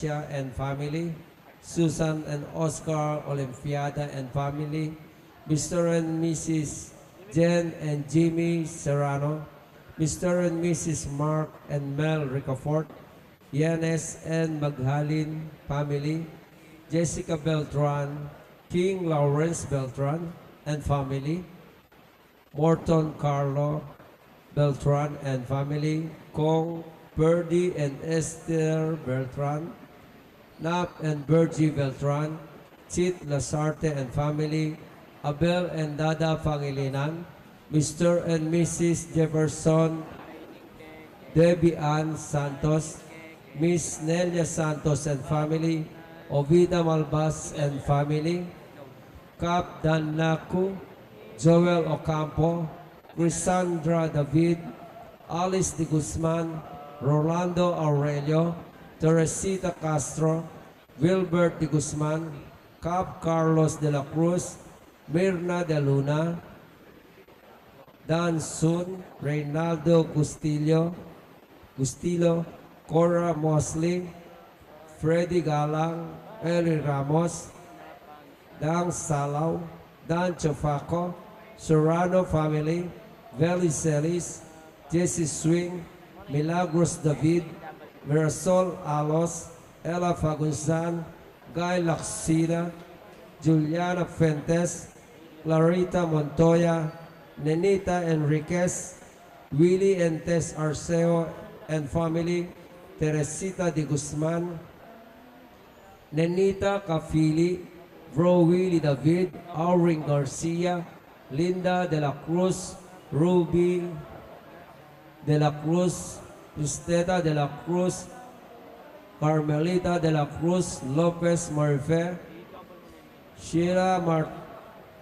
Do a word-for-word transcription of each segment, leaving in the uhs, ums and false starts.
Valencia and family, Susan and Oscar Olimpiada and family, Mister and Missus Jen and Jimmy Serrano, Mister and Missus Mark and Mel Ricafort, Yanes and Maghalin family, Jessica Beltran, King Lawrence Beltran and family, Morton Carlo Beltran and family, Kong Purdy and Esther Beltran, Nap and Virgie Beltran, Chit Lasarte and family, Abel and Dada Pangilinan, Mister and Missus Jefferson, Debbie Ann Santos, Miss Nelia Santos and family, Ovida Malbas and family, Cap Dan Naku, Joel Ocampo, Crisandra David, Alice de Guzman, Rolando Aurelio, Teresita Castro, Wilbert de Guzman, Cap Carlos de la Cruz, Mirna de Luna, Dan Sun, Reynaldo Gustillo, Gustillo, Cora Mosley, Freddy Galang, Eli Ramos, Dang Salaw, Dan Chofaco, Serrano family, Veli Celis, Jesse Swing, Milagros David, Mirasol Alos, Ella Fagunsan, Guy Laksina, Juliana Fuentes, Clarita Montoya, Nenita Enriquez, Willie and Tess Arceo and family, Teresita de Guzman, Nenita Cafili, Bro Willie David, Auring Garcia, Linda de la Cruz, Ruby de la Cruz, Cristeta de la Cruz, Carmelita de la Cruz, Lopez Marife, Sheila Mar-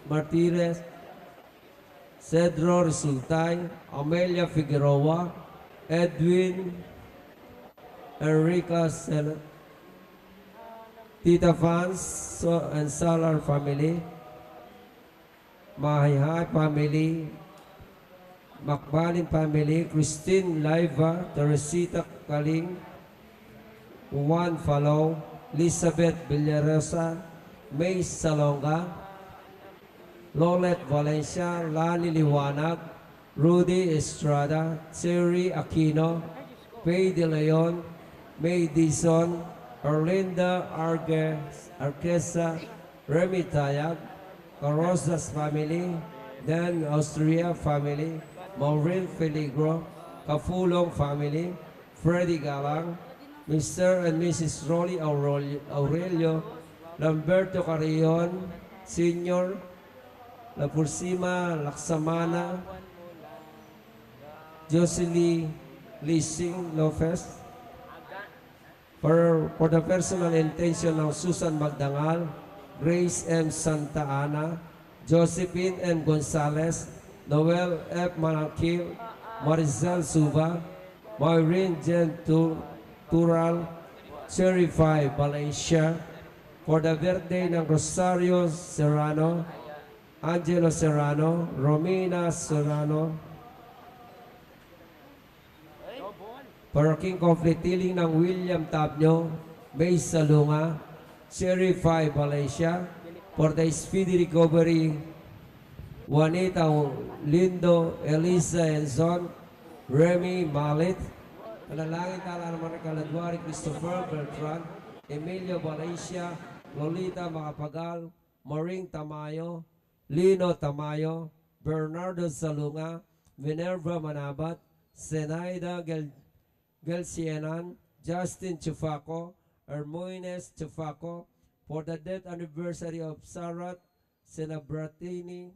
Martinez, Cedro Resultay, Amelia Figueroa, Edwin, Enrica Sel- Tita Fans, so, and Salar family, Mahihay family, Macbalin family, Christine Laiva, Teresita Kaling, Juan Falo, Elizabeth Villarosa, May Salonga, Lolet Valencia, Lani Liwanag, Rudy Estrada, Terry Aquino, Faye De Leon, May Dizon, Erlinda Arge- Arquesa, Remy Tayag, Carrozas family, Dan Austria family, Maureen Feligro, Kafulong family, Freddy Galang, Mister and Missus Rolly Aurel- Aurelio, Lamberto Carrion Senior, La Pursima Laksamana, Jocelyn Lising Lopez, for, for the personal intention ng Susan Magdangal, Grace M Santa Ana, Josephine M Gonzalez, Noel F Manangkil, Maricel Suba, Maureen Jen Tu- Tural, Cherry Five Valencia, for the birthday ng Rosario Serrano, Angelo Serrano, Romina Serrano, Para king complete healing ng William Tabnyo, May Salunga, Sherry Five Valencia, for the speedy recovery, Juanita Lindo, Elisa Enzon, Remy Malit, panalangin tala naman kang kaladwa ri Christopher Beltran, Emilio Valencia, Lolita Macapagal, Maring Tamayo, Lino Tamayo, Bernardo Salunga, Minerva Manabat, Zenaida Gel- Gelsienan, Justin Chufaco, Hermoines Chufaco, for the death anniversary of Sarat Senabratini,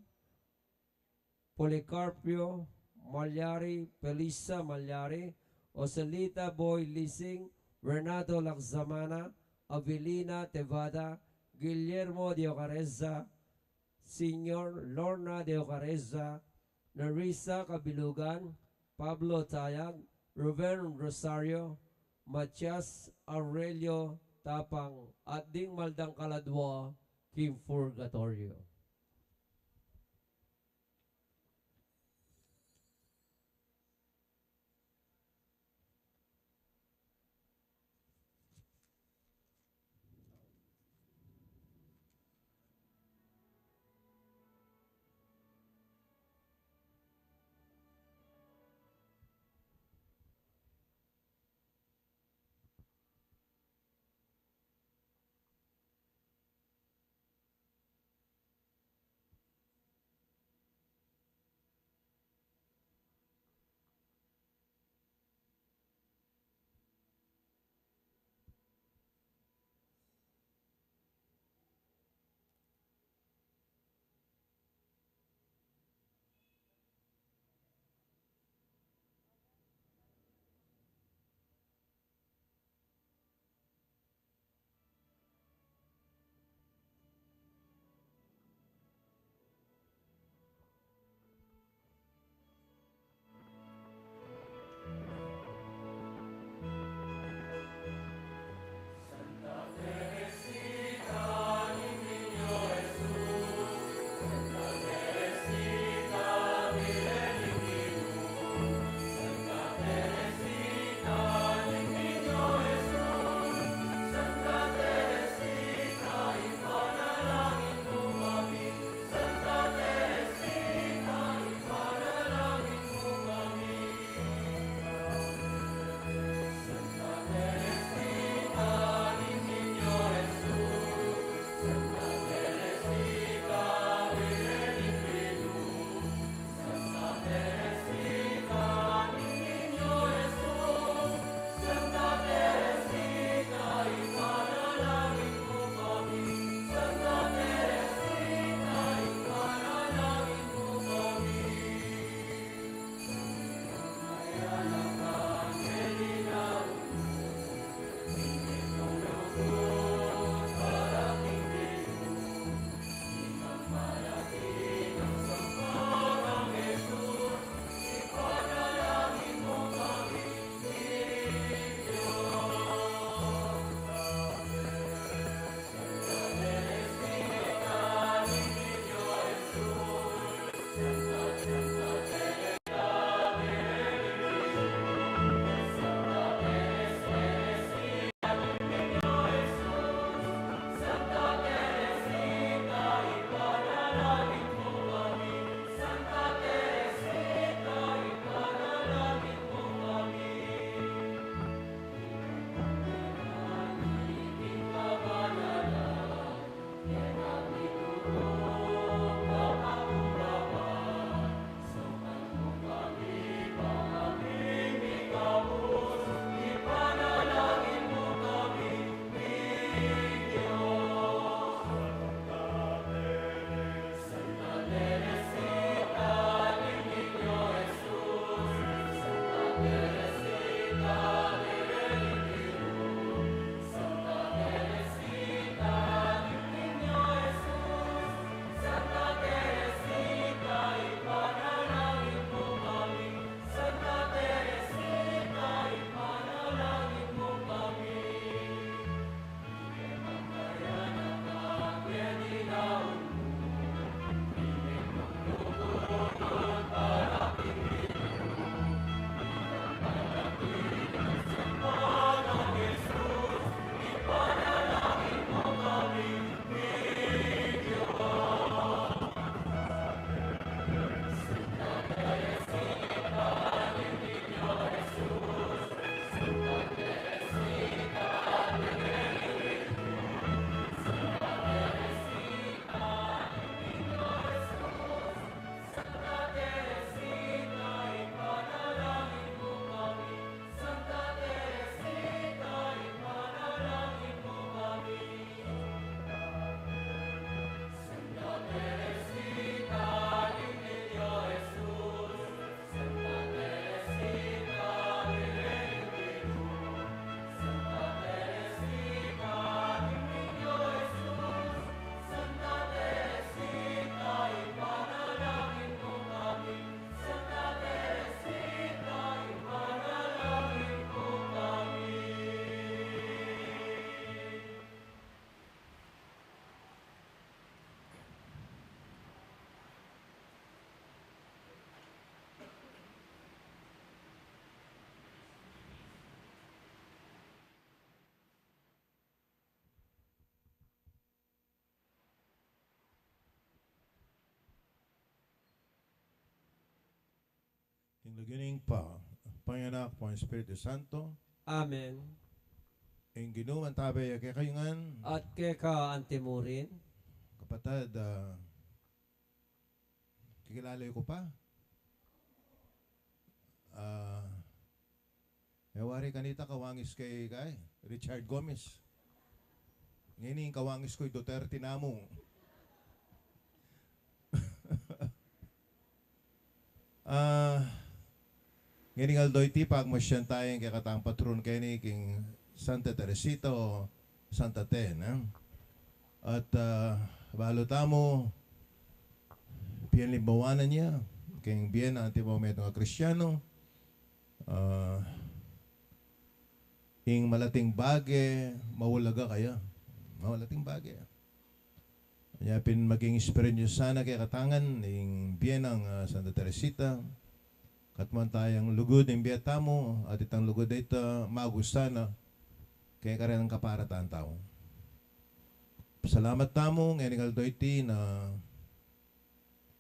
Policarpio Malyari, Felisa Malyari, Ocelita Boy Lising, Renato Laksamana, Avelina Tevada, Guillermo de Ocareza, Senior, Lorna de Ocareza, Nerissa Cabilugan, Pablo Tayag, Ruben Rosario, Matias Aurelio Tapang, at ding maldang kaladwa king purgatoryo. Lagyu ning Ibpa, ampo ning Anak, ampo ning Espiritu Santo. Amen. Ing Ginu mantabe ya kekayu ngan. At keka antimurin. Kapatad, ah, kikilala yu ku pa? Ah, e wari kanita kawangis kay, kay Richard Gomez. Ngeni kawangis ku i Duterte namu. Ah, ngening aldo iti pagmasian taya ing kekatang patron keni king Santa Teresita o Santa Ten, e? At, ah, balu tamu, pianlimbawanan ya king bie na antimong metung a Kristiano. Ah, ing malating bage, maulaga kaya. Malating bage. Nya pin maging inspirasyon sana kekatamu ngan ing bie nang, ah, Santa Teresita. Katmuan tayang lugud ing bie tamu, at itang lugud a ita magusa na keng karelang kaparatan tau. Pasalamat tamu ngening aldo iti na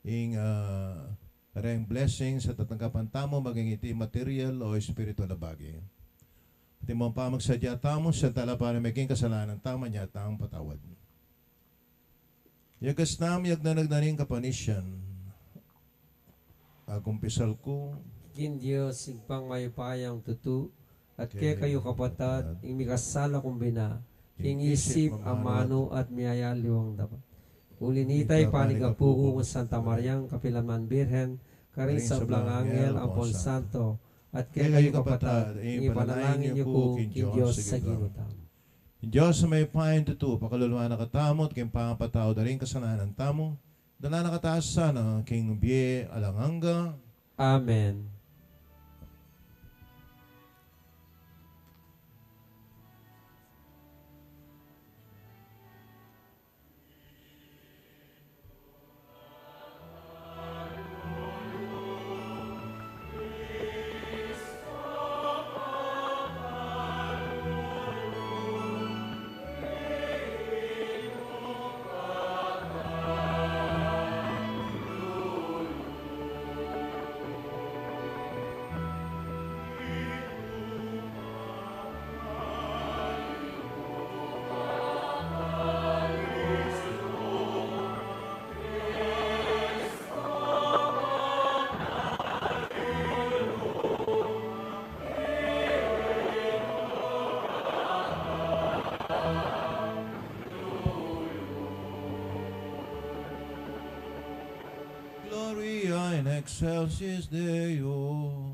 ing, ah, kareng blessings a tatanggapan tamu, maging iti material o espiritual a bage. At ing pamagsadya tamu, santa la pa na maging kasalanan tamu, nya tang patawad. Yagas tamu, yagnanag na ning kapanisian. Agkumpisal ku king Dios, Ibpang mayupayang tutu, at kekayu kapatad, ing mikasala kung bina, king isip, amanu, at miyayaliwang dapat. Uli nita, ipanigapu ku kang Santa Mariang kapilanman Birhen, karing sablang anghel ampon santo, at kekayu kapatad, ing ipanalangin yu ku king Dios a Ginu tamu. Ing Dios a mayupayang tutu, pakalulu na katamu, at king pangapatawad da ring kasalanan tamu, dala na katamu sana king bie alang angga. Amen. Gloria in excelsis Deo.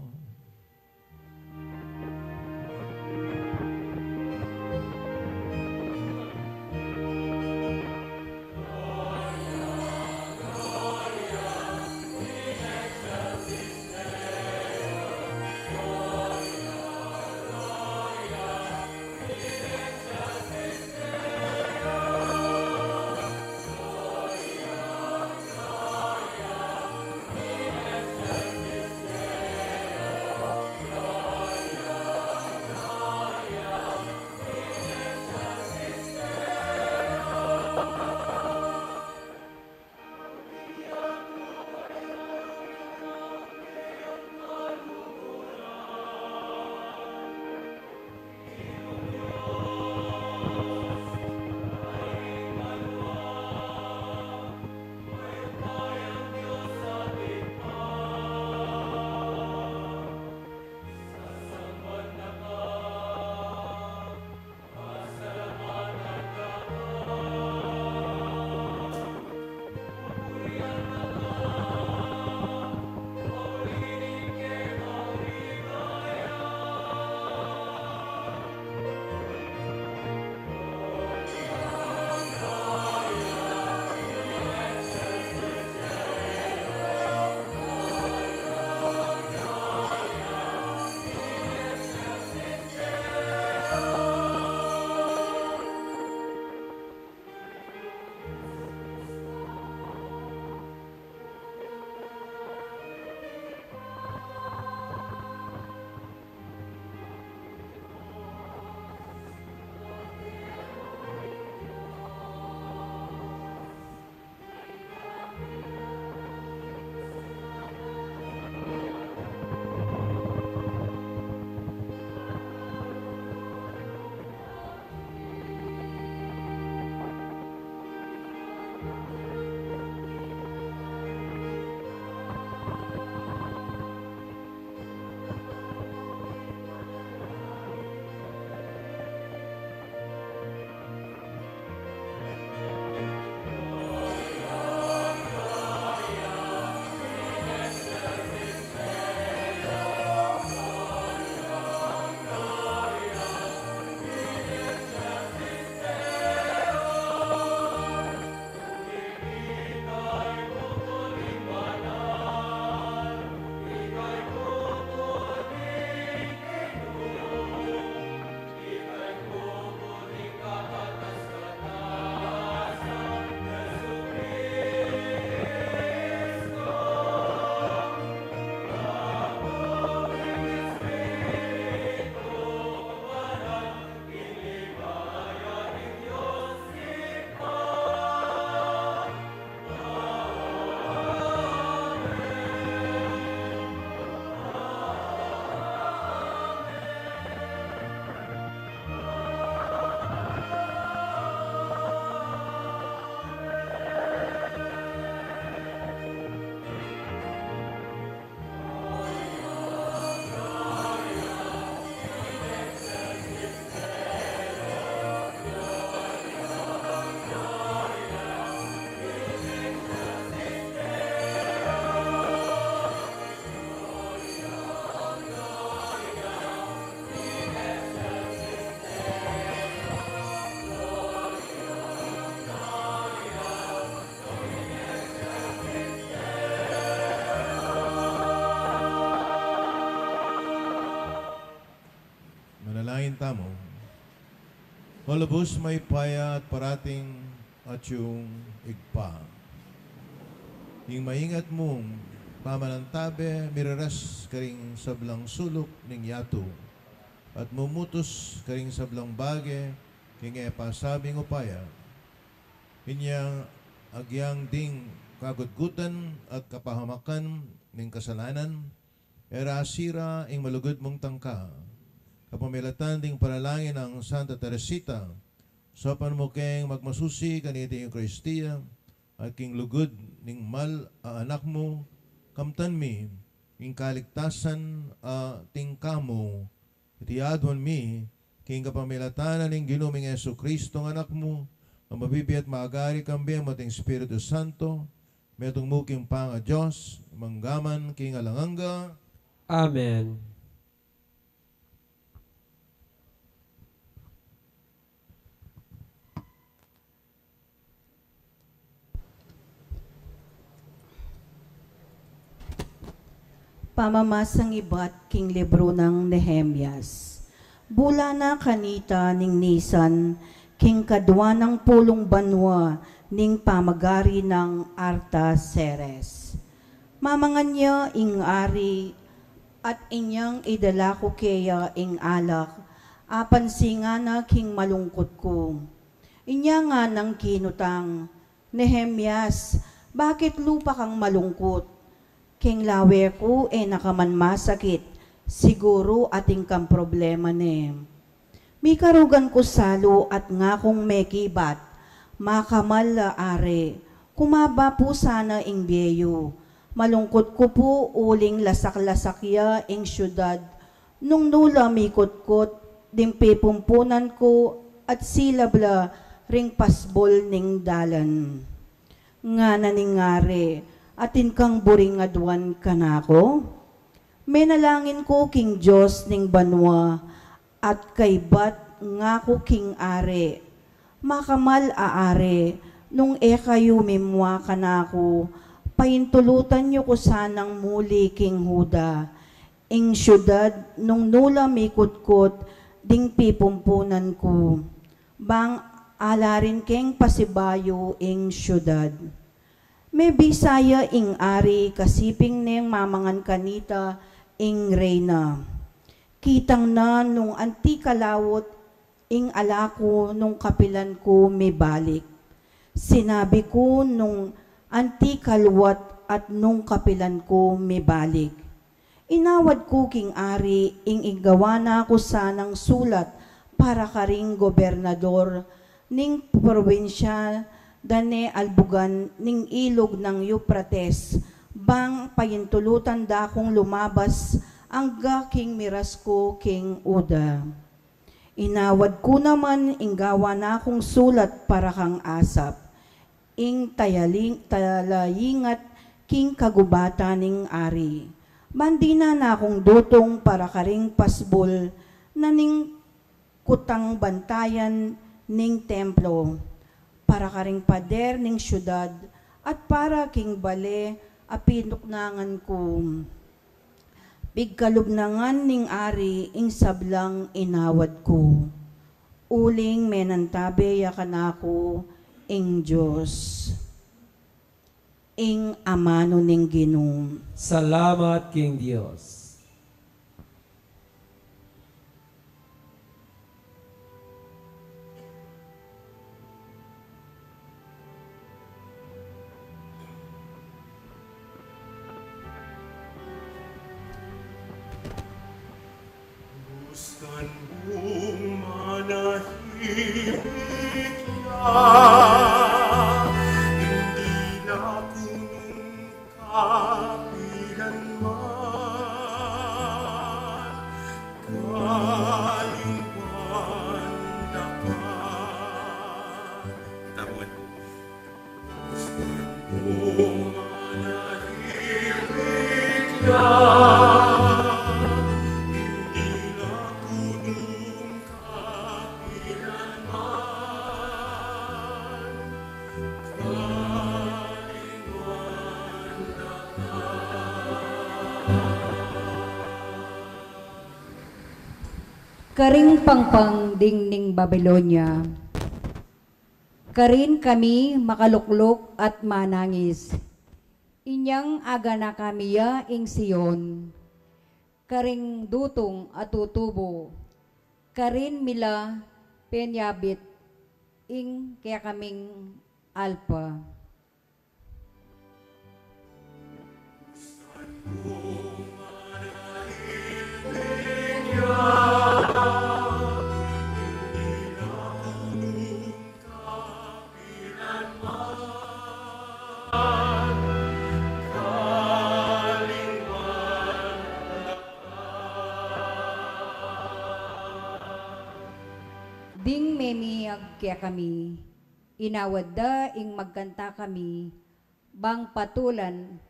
Tamu. O lubus mayupaya at parating ating Ibpa, ing maingat mung pamalantabe miraras karing sablang suluk ning yatu, at mumutus karing sablang bage king e pasabing upaya. Inya agyang ding kagutgutan at kapahamakan ning kasalanan, e ra sira ing malugud mung tangka. Kapamilatan ding panalangin nang Santa Teresita, saupan mu keng magmasusi kaniting Eukaristia, at king lugud ning mal a Anak mu, kamtan mi ing kaligtasan a tingka mu. Iti aduan mi king kapamilatan ning Ginu ming Jesucristo, Anak mu, a mabibie at magari kambe mu ating Espiritu Santo, metung mu king pangaDios, mangga man king alang angga. Amen. Pamamasang ibat king libru nang Nehemias. Bulan na kanita ning Nisan, king kadua nang pulung banua ning pamagari nang Artaxerxes. Mamangan ya ing ari, at inyang idala ku keya ing alak, apansingan na king malungkut ku. Inya nganang kinutang, "Nehemias, bakit lupa kang malungkut? Keng lawe ku e na ka man masakit, siguru atin kang problema ne." Mikarugan ku salu at ngakung mekibat, "Makamal a ari, kumaba pu sana ing bie yu. Malungkut ku pu uling lasak-lasak ya ing siudad, nung nu la mikutkut ding pipumpunan ku at silab la ring pasbul ning dalan." Ngana ning ari, "Atin kang buring aduan kanaku?" Menalangin ku king Dios ning banua, at kaybat ngaku king ari, "Makamal a ari, nung e kayu mimua kanaku, paintulutan yu ku sanang muli king Juda, ing siudad nung nu la mikutkut ding pipumpunan ku, bang ala rin keng pasibayu ing siudad." Mebisa ya ing ari kasiping neng mamangan kanita ing reyna. Kitang na nung anti kalawut ing ala ku nung kapilan ku mibalik. Sinabi ku, "Nung anti kaluat at nung kapilan ku mibalik." Inawad ku king ari ing igawa na ku sanang sulat para karing gobernador ning probinsya da ne albugan ning ilug nang Euphrates, bang paintulutan da kung lumabas angga king miras ku king Juda. Inawad ku naman ing gawa na kung sulat para kang Asaph, ing tayaling-, talaingat king kagubatan ning ari. Ban dinan na kung dutung para karing pasbul na ning kutang bantayan ning templo, para karing pader ning siudad, at para king bale a pinuknangan ku. Pigkalub na ngan ning ari ing sablang inawad ku. Uling menantabe ya kanaku ing Dios. Ing amanu ning Ginu. Salamat king Dios. Buskan mung manahimik ya, hindi na ku nung kapilanman kalingwan da ka. Tabuan. Karing pangpang ding ning Babilonia, karin kami makalukluk at manangis. Inyang aganaka mi ya ing Sion, karing dutung a tutubu, karin mi la penyabit ing kekaming alpa. Ding memiag kekami, inawad da ing magkanta kami, bang patulan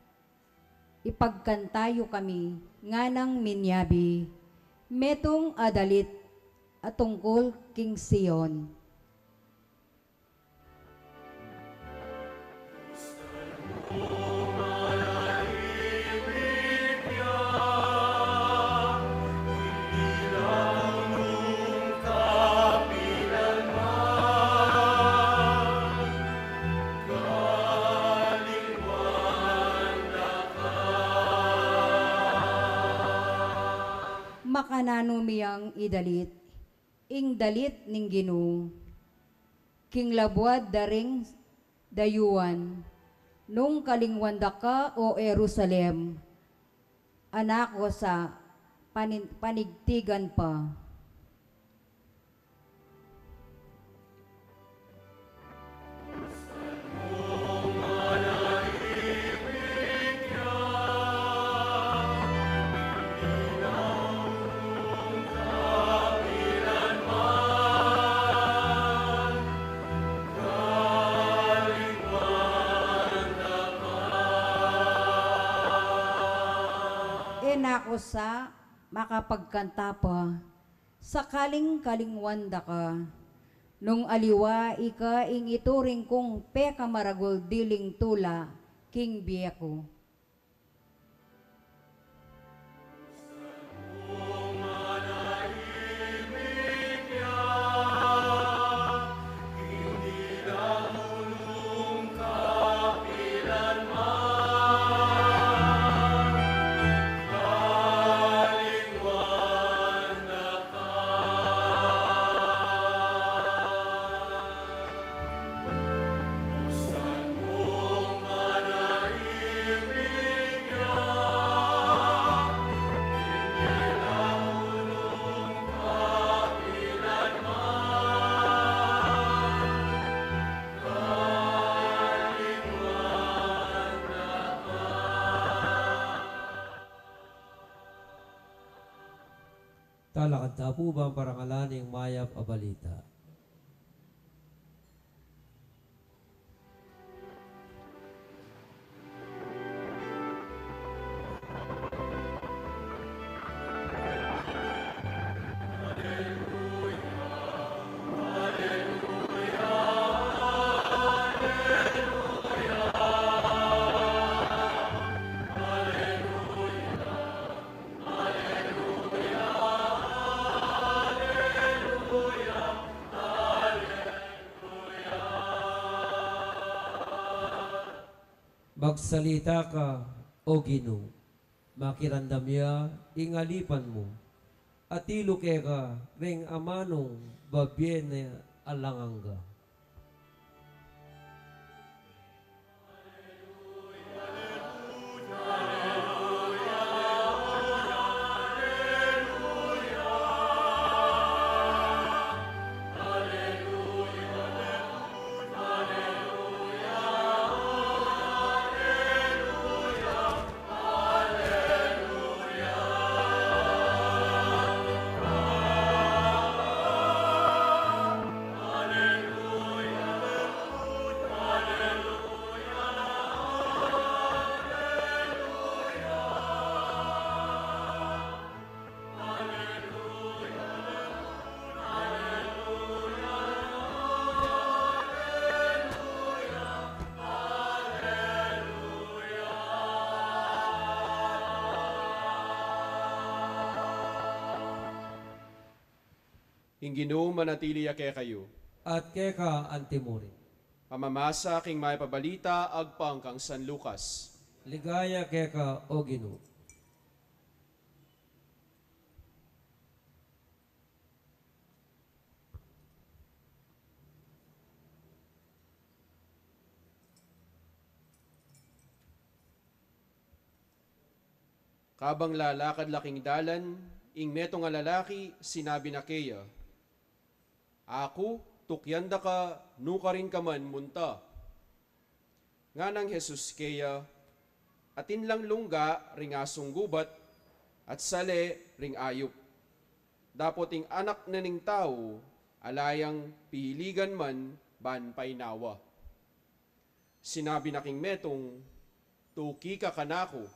ipagkanta yu kami, nganang minyabi, metung a dalit a tungkul king Sion. Makananu mi yang idalit, ing dalit ning Ginu, king labuad da ring dayuan, nung kalingwan da ka, o Jerusalem, anak ko sa panin-, panigtigan pa. E na ku sa makapagkanta pa, sakaling kalingwan da ka, nung aliwa ika ing ituring kung pekamaragul diling tula king bie ku. Talakad ta pu bang parangalan ing mayap a balita. Magsalita ka, O Ginu, makiramdam ya ing alipan mu, atilu keka ring amanung babie na alang angga. Ing Ginu manatili ya kekayu. At keka antimurin. Pamamasa king mayap a balita agpang kang San Lucas. Ligaya keka, O Ginu. Kabang lalakad la king dalan, ing metung a lalaki sinabi na keya, "Aku, tukyan da ka nukarin ka man munta." Nganang Jesus keya, "Atin lang lungga ring asung gubat, at sale ring ayup. Dapot ing Anak na ning Tau, ala yang pihiligan man ban painawa." Sinabi na king metung, "Tuki ka kanaku."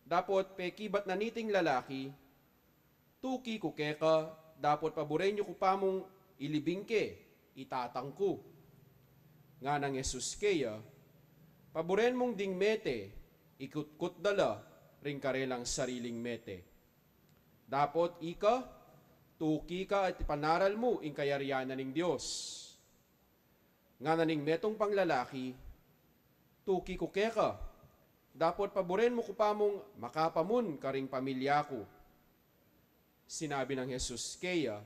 Dapot pekibat na niting lalaki, "Tuki ku keka, dapot paburen yu ku pa mung ilibing ke i tatang ku." Nganang Jesus keya, "Paburen mung ding mete, ikutkut da la ring karelang sariling mete. Dapot ika, tuki ka at ipanaral mu ing kayarian na ning Dios." Ngana ning metung pang lalaki, "Tuki ku keka, dapot paburen mu ku pa mung makapamun karing pamilya ku." Sinabi nang Jesus keya,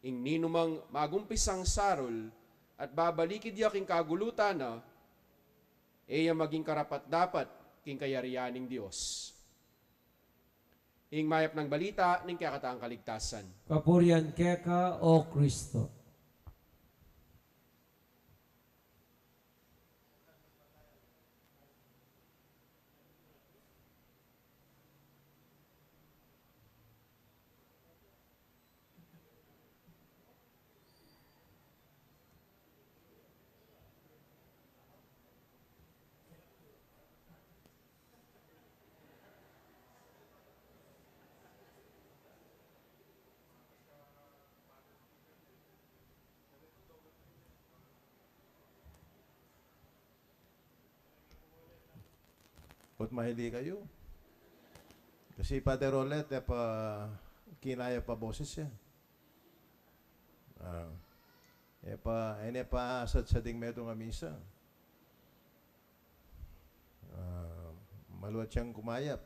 "Ing ninumang magumpisang sarul at babalikid ya king kagulutan na, e ya maging karapat-dapat king kayarian ning Dios." Ing mayap nang balita ning kekatang kaligtasan. Kapurian keka, O Kristo. Ot mahili kayu. Kasi Father Rolet, e pa kinaya pa boses ya. Ah, e pa, e ne pa asat sa ding metung a misa. Ah, maluat yang kumayap.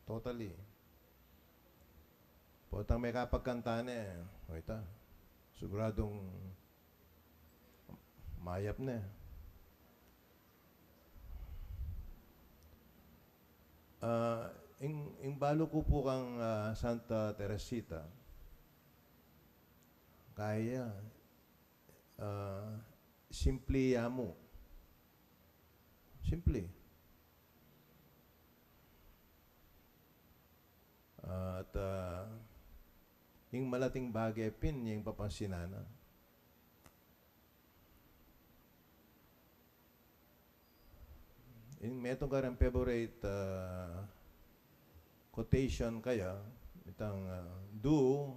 Totally. Potang mekapagkanta ne, o ita, siguradung mayap ne. Ah, ing, ing balu ku pu kang, ah, Santa Teresita, kaya, ah, simpli ya mu. Simpli. At, ah, ing malating bage pin, ing papansinan na. Ing metung kareng favorite, ah, quotation kaya, itang, ah, "Do,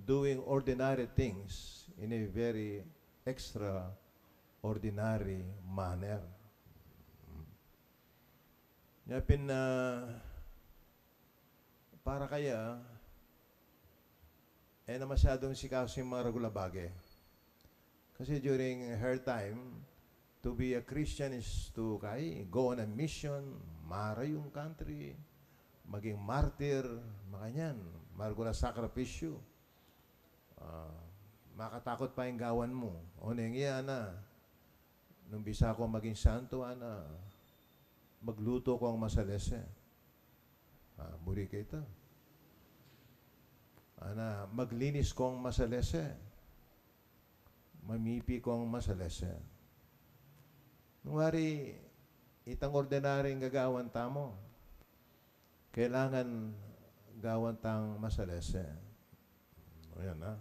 doing ordinary things in a very extraordinary manner." Nya pin, ah, para kaya, e na masyadung asikaso ing maragul a bage. Kasi during her time, to be a Christian is to kai, go on a mission, marayu ing country, maging martir, makanyan, maragul a sakripisyu. Ah, makatakut pa ing gawan mu. O neng iya na, nung bisa kong maging santo, ana, magluto kong masalese. Ah, buri ke ita. Ana, maglinis kong masalese. Mamipi kong masalese. Nung wari, itang ordinaryung gagawan tamu, kailangan gawan tang masalese. O yan, ha?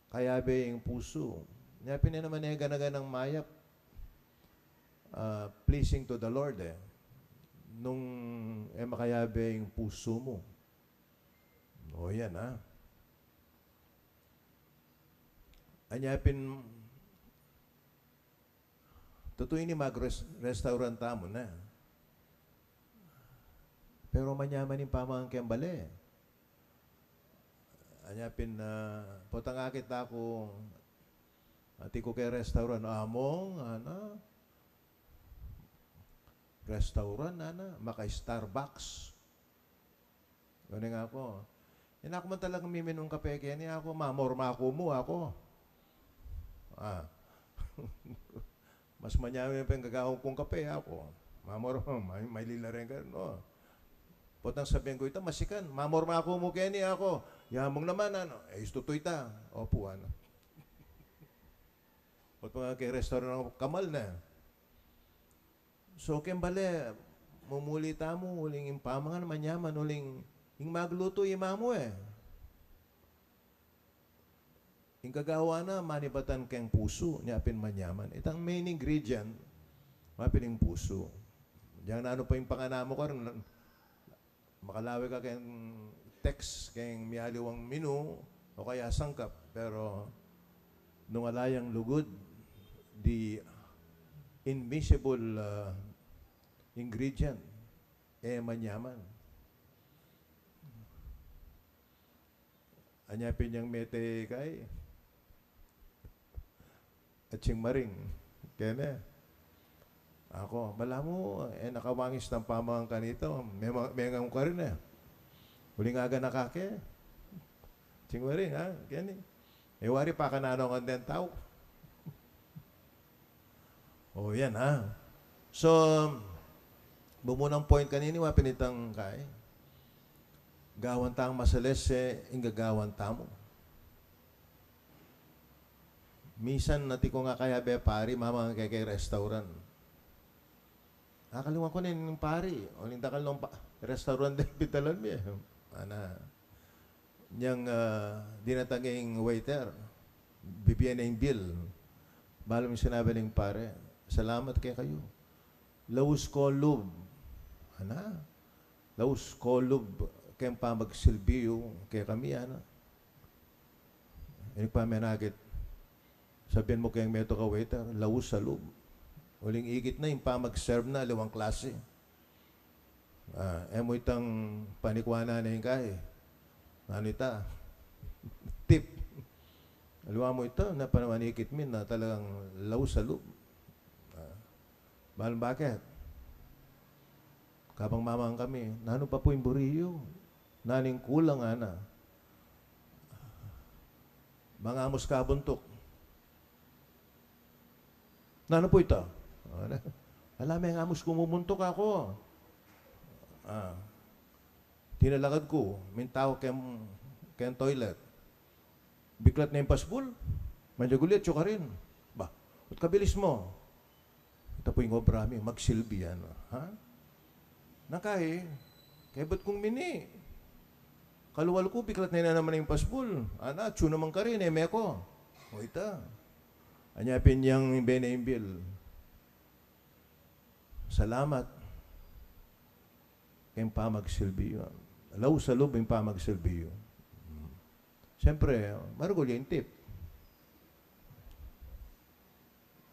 Kayabe ing pusu. Nya pin e naman e gana-ganang mayap, ah, pleasing to the Lord, e, nung e makayabe ing pusu mu. O yan, ha. Anya pin, tutu ini mag-res-, restaurant tamu na. Pero manyaman ing pamangan keng bale. Anya pin, ah, potang akit aku, atin ku keng restaurant, among, ana, restaurant, ana, maka Starbucks. Ganun nga aku. Ina ku man talagang miminum kape keni aku, mamorma ku mu aku. Ah. Mas manyaman pa ing gagawan kung kape aku. Mamorma, may, may lila rin ka, no? Potang sabihan ku ita, masikan, mamorma ku mu keni aku. Yamung naman, ano? Eh, istutu ita. Opu, ano? Ot mga keng restaurant ng kamal na. So, keng bale, mumuli tamu, uling ing pamangan, manyaman, uling ing maglutu, imamu, eh. Ing gagawan na, manibatan keng pusu, nya pin manyaman. Itang main ingredient, mapin ing pusu. Diyan nanu pa ing panganamu karin, makalawe ka keng text, keng mialiwang menu, o kaya sangkap. Pero, nung ala yang lugud, the invisible, uh, ingredient, e manyaman. Anya pin yang mete kay, atsing maring, kene. Aku, balamu, e, nakawangis nang pamangan kanita, me-, mengang karin, e. Uling aga na kake. Atsing maring, ha, keni. E, wari pa kananu ngan deng tau. O, yan, ha. So, bumunang point kanini, wa pinitang kay. Gawan tang masalese, ing gagawan tamu. Misan atin kung akaya be pari, mamangan ke keng restaurant. Akaliwan ku ne ning pari, uling dakal nung pa-, restaurant deng pitalan mi, e. Ana, nyang, ah, dinatang ing waiter, bibie ne ing bill. Balu ming sinabi ning pare, "Salamat kekayu. Laus ku lub." Ana, "Laus ku lub keng pamagsilbi yu kekami," ana. Ini pa menakit. Sabian mu keng metung a waiter, "Laus a lub." Uling ikit na, ing pamag-serve na, aliwang klase. Ah, e mu itang panikwanan ne ing kay. Nanu ita? Tip. Aliwa mu ita, na panaman ikit mi na talagang laus a lub. Ah, balu mu bakit? Kabang mamangan kami, "Nanu pa pu ing buri yu? Nanu ing kulang?" ana. Mangamus ka buntuk. "Nanu pu ita?" Ala, mengamus ku mu buntuk aku. Ah. Tinalakad ku, minta ku keng, keng toilet. Biklat ne ing pasbul. Manyagulit, atyu karin. Ba, ba't kabilis mu? Ita pu ing obra mi, magsilbi yan, ha? Nakayi, kaybat kung mini. Kalual ku, biklat ne na naman ing pasbul. Ana, atyu naman karin, e me ku. O ita. Anya pin yang bene ing bill. Salamat keng pamagsilbi yu. Laus a lub ing pamagsilbi yu. Hmm. Siyempre, maragul ya ing tip.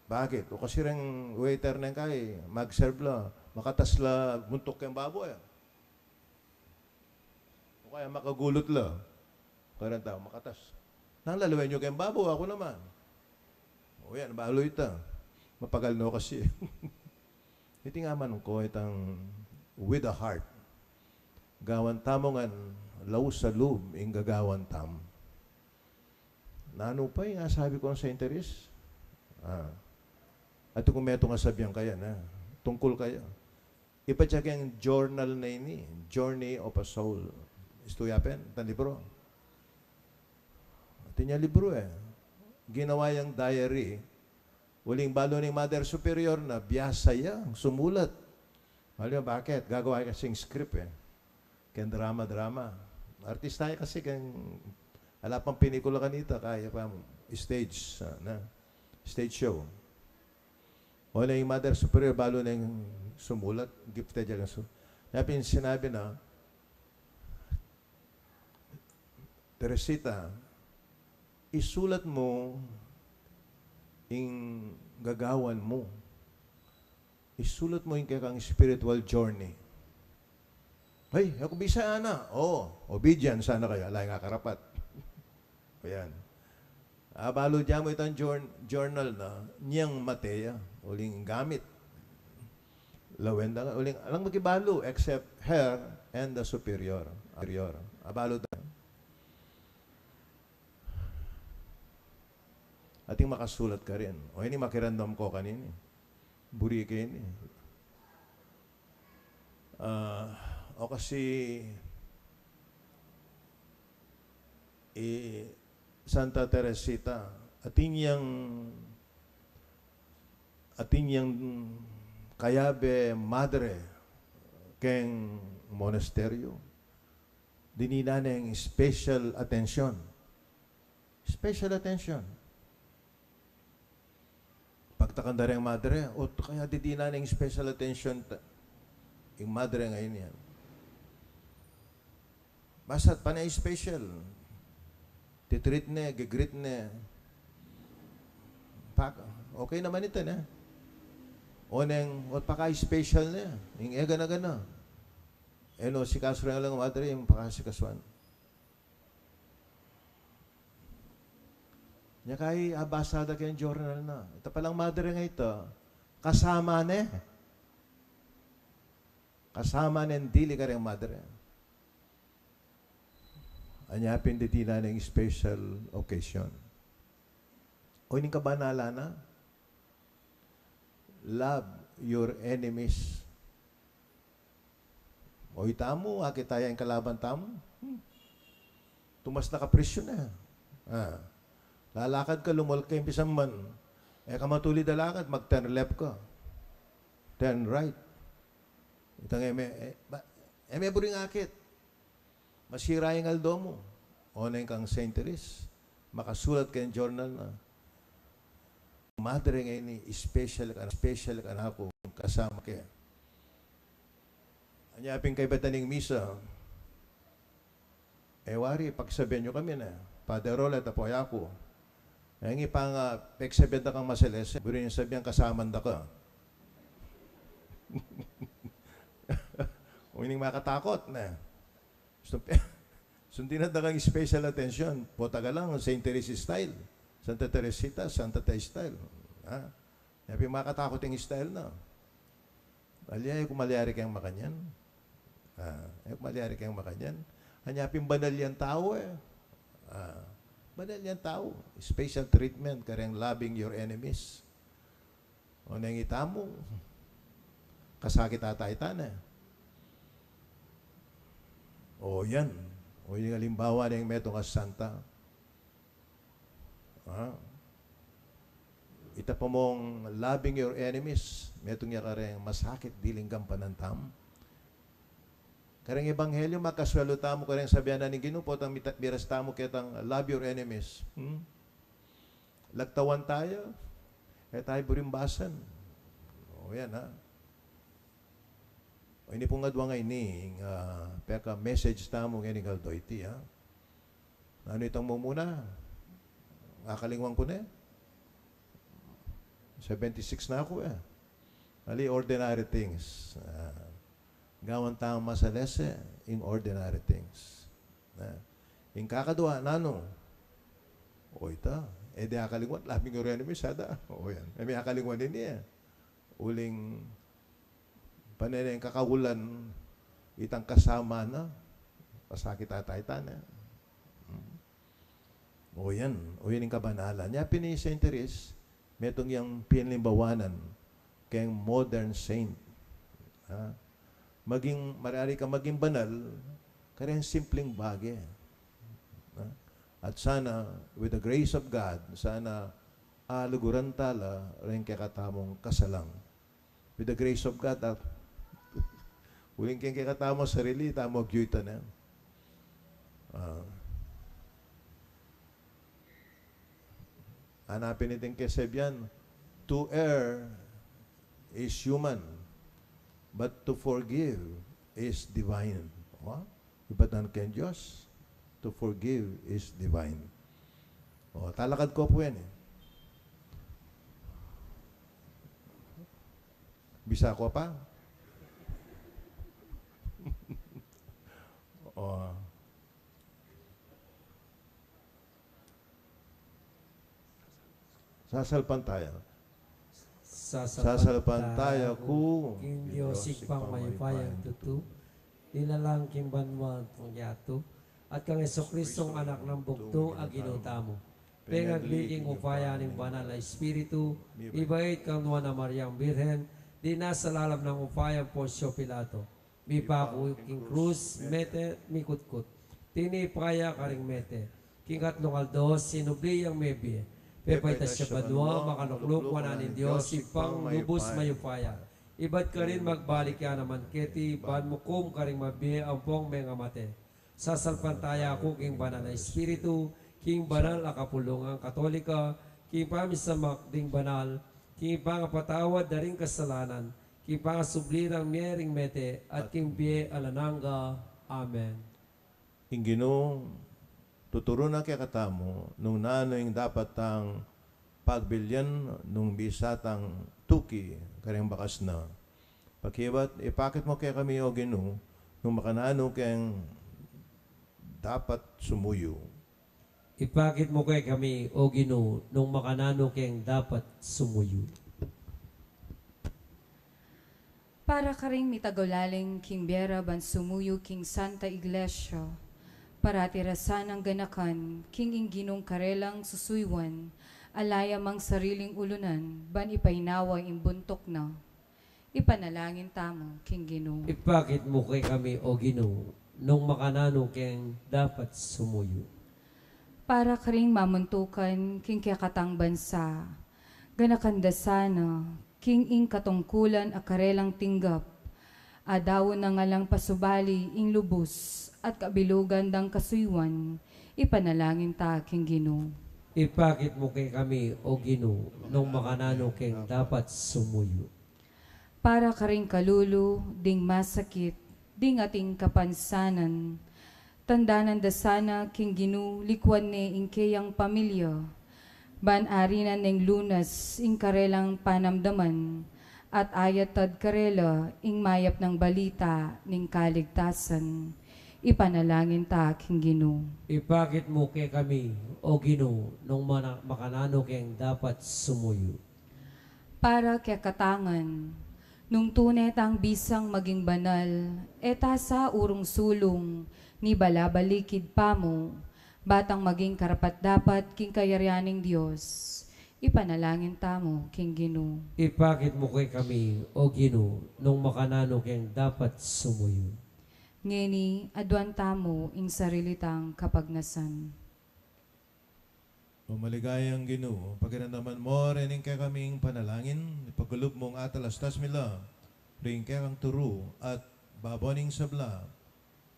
Bakit? O kasi reng waiter neng kay, mag-serve la, makatas la buntuk keng babo, e. O kaya makagulut la. Kareng tau, makatas. Nanu lalawen yu keng babo, aku naman. O yan, balu ita. Mapagal no kasi. Iti nga man ku, itang with the heart. Gawan tamu ngan laus a lub ing gagawan tamu. Nanu pa ing asabi kung sa interes? Ah. Atin kung metung a sabian kaya na, tungkul kaya. Iba ya keng journal na ini, Journey of a Soul. Istu ya pin, itang libru. Atin yang libru, e. Ginawa yang diary. Uling balu ning Mother Superior na, biasa yang sumulat. Alam mo bakit? Gagawa kasing script, e. Keng drama-drama. Artista ya kasi keng, ala pang pinikula kanita, kaya pa stage, ah, na. Stage show. O na ing Mother Superior, balu neng sumulat, gifted ya keng su-, nya pin sinabi na, "Teresita, isulat mu ing gagawan mu. Isulat mu ing kekang spiritual journey." Ay, aku bisa, ana. O, obedience, ana kaya, ala yang akarapat. Yan. Abalu dia mu itang jour-, journal na, niang mate ya, uling gamit. Lawen da, uling, alang makibalu, except her and the superior. Superior. Abalu da. Ating makasulat karin. O, ini makiramdam ku kanini. Buri ke ini. Ah, o kasi, i Santa Teresita, atin yang, atin yang kayabe madre keng monasteryo. Dininan ne ing special attention. Special attention. Pagtakan da reng madre, o kaya didinan ne ing special attention ta-, ing madre ngeni yan. Basta't pane special. Titreat ne, gigreet ne. Pak-, okay naman ita ne. Oneng, o paka-special ne. Ing e gana-gana. E no, sikasu reng alang madre, ing pakasikasuan. Nya kayi, abasa da keng journal na. Ita palang madre nga ita, kasama ne. Kasama neng dili kareng madre. Anya pin didinan neng special occasion. O ining kabanalan na, love your enemies. O itamu, akit ta ya ing kalaban tamu. Hmm. Tumas na kapresyu na. Ah. Lalakad ka, lumulke, impisan man. E ka matulid a lakad, mag-turn left ka. Turn right. Itang e me, e, ba, e me buring akit. Masira ing aldo mu. Oneng kang Saint Therese, makasulat keng journal na, madre ngeni, special ka, special kanaku, kasama ke. Anya pin kaybat na ning misa, e wari, pagsabian yu kami ne, Father Rol, ita pu ya ku. E ngi pang, ah, pagsabian da kang masalese, buri ning sabian kasaman da ka. O ining makatakut ne. Sun-, sundin na da kang special attention. Pota ka lang, Saint Teresa style. Santa Teresita, Santa Te style. Ha? Nya pin makatakut ing style na. Alya, e ku malyari keng makanyan. Ah, e ku malyari keng makanyan. Anya pin banal yang tau e. Ah, banal yang tau. Special treatment kareng loving your enemies. Oneng itamu, kasakit a taitan e. O yan. O ing alimbawa neng metung a santa. Ha? Ita pa mung loving your enemies, metung ya kareng masakit diling gampanan tamu. Kareng ebanghelyo, makasuelu tamu kareng sabian na ning Ginu, potang mita-, miras tamu ketang love your enemies. Hmm? Lagtawan taya, e taya buring basan. O yan, ha. O ini pung adwa ngeni, ah, peka-message tamu ngeni, aldo iti, ha. Nanu itang mumuna? Akalingwan ku ne. Seventy-six na ku e. Ali, ordinary things. Ah, gawan tang masalese ing ordinary things. Na, ing kakadwa, nanu? O ita, e de akalingwan, loving your enemies, sada. O yan. E me akalingwan ini e. Uling pane neng kakaulan, itang kasama na, masakit a taitan e. Hmm. O yan, o yan ing kabanalan. Nya pin i Saint Therese, metung yang pinalimbawanan keng modern saint. Ha? Maging, malyari ka maging banal kareng simpleng bage. Ha? At sana, with the grace of God, sana aluguran tala reng kekatamung kasalang. With the grace of God, ah. Uling keng kekatamung sarili, tamu agyutan e. Ah. Anapin iting kesebian, to err is human, but to forgive is divine. O, ibat na keng Dios, to forgive is divine. O, talakad ko pu yan e. Bisa ko pa? O. Sasalpantaya. Sasalpantaya ku king Dios Ibpang mayupayang tutu, linalang king banua at king yatu, at kang Jesucristong Anak nang bugtung a Ginu tamu. Pengagli king upaya ning Banal a Espiritu, mibait kang Nuan a Mariang Birhen, dinala sa lalam nang upayang Poncio Pilato, mipaku king krus, mete, mikutkut. Tinipa ya karing mete. King katlung aldo, sinubli yang mebie. Pepaitas ya banua, makalukluk wanan ning Dios Ibpang lubus mayupaya. Ibat karin magbalik ya naman keti, ban mukum karing mabie ampong mengamate. Sasalpantaya ku king Banal a Espiritu, king banal a kapulungan Katolika, king pamisamak ding banal, king pangapatawad da ring kasalanan, king pangasubli rang mie ring mete, at king bie alang angga. Amen. Ing Ginu, tuturu na kekatamu nung nanu ing dapat tang pagbilyan nung bisa tang tuki karing bakas na. Pakibat, ipakit mu kekami, O Ginu, nung makananu keng dapat sumuyu. Ipakit mu kekami, O Ginu, nung makananu keng dapat sumuyu. Para karing mitagulaling king bie ra ban sumuyu king Santa Iglesia, parati ra sanang ganakan king ing Ginung karelang susuyuan, ala ya mang sariling ulunan ban ipainawa ing buntuk na. Ipanalangin tamu king Ginu. Ipakit mu kekami, O Ginu, nung makananu keng dapat sumuyu. Para karing mamuntukan king kekatang bansa, ganakan da sana king ing katungkulan a karelang tinggap, a daun na ngalang pasubali ing lubus at kabilugan dang kasuyuan, ipanalangin ta king Ginu. Ipakit mu kekami, O Ginu, nung makananu keng dapat sumuyu. Para karing kalulu ding masakit, ding ating kapansanan, tandanan da sana king Ginu, likuan ne ing keyang pamilya, ban arinan neng lunas ing karelang panamdaman, at ayatad karela ing mayap nang balita ning kaligtasan. Ipanalangin ta king Ginu. Ipakit mu kekami, O Ginu, nung mana-, makananu keng dapat sumuyu. Para kekatangan, nung tune tang bisang maging banal, e ta sa urung sulung ni balabalikid pamu, ba tang maging karapat-dapat king kayarian ning Dios. Ipanalangin tamu king Ginu. Ipakit mu kekami, O Ginu, nung makananu keng dapat sumuyu. Ngeni, aduan tamu ing sarili tang kapagnasan. O maligayang Ginu, pakiramdaman mu ring kekaming panalangin, ipakalub mung atalastas mi la ring kekang turu at babo ning sabla,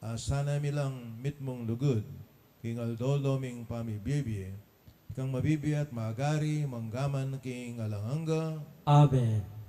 a sana mi lang mitmung lugud king aldo-aldo ming pamibie-bie, ikang mabibie at magari manggaman king alang angga. Amen.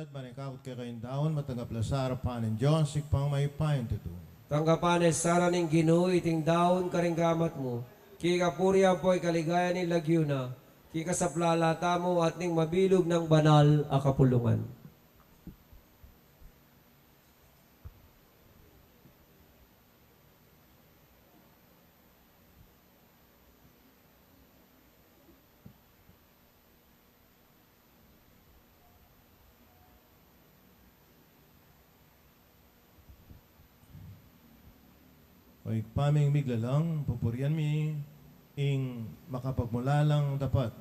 Ban ikakit keka ing daun, matanggap la sa arapan ning Dios, Ibpang mayupayang tutu. Tanggapan na sana ning Ginu iting daun karing gamat mu, king kapurian ampon kaligayan ning lagyu na, king kasaplalan tamu at ning mabilug nang banal a kapulungan. O Ibpa ming miglalang, pupurian mi ing makapagmulalang dapat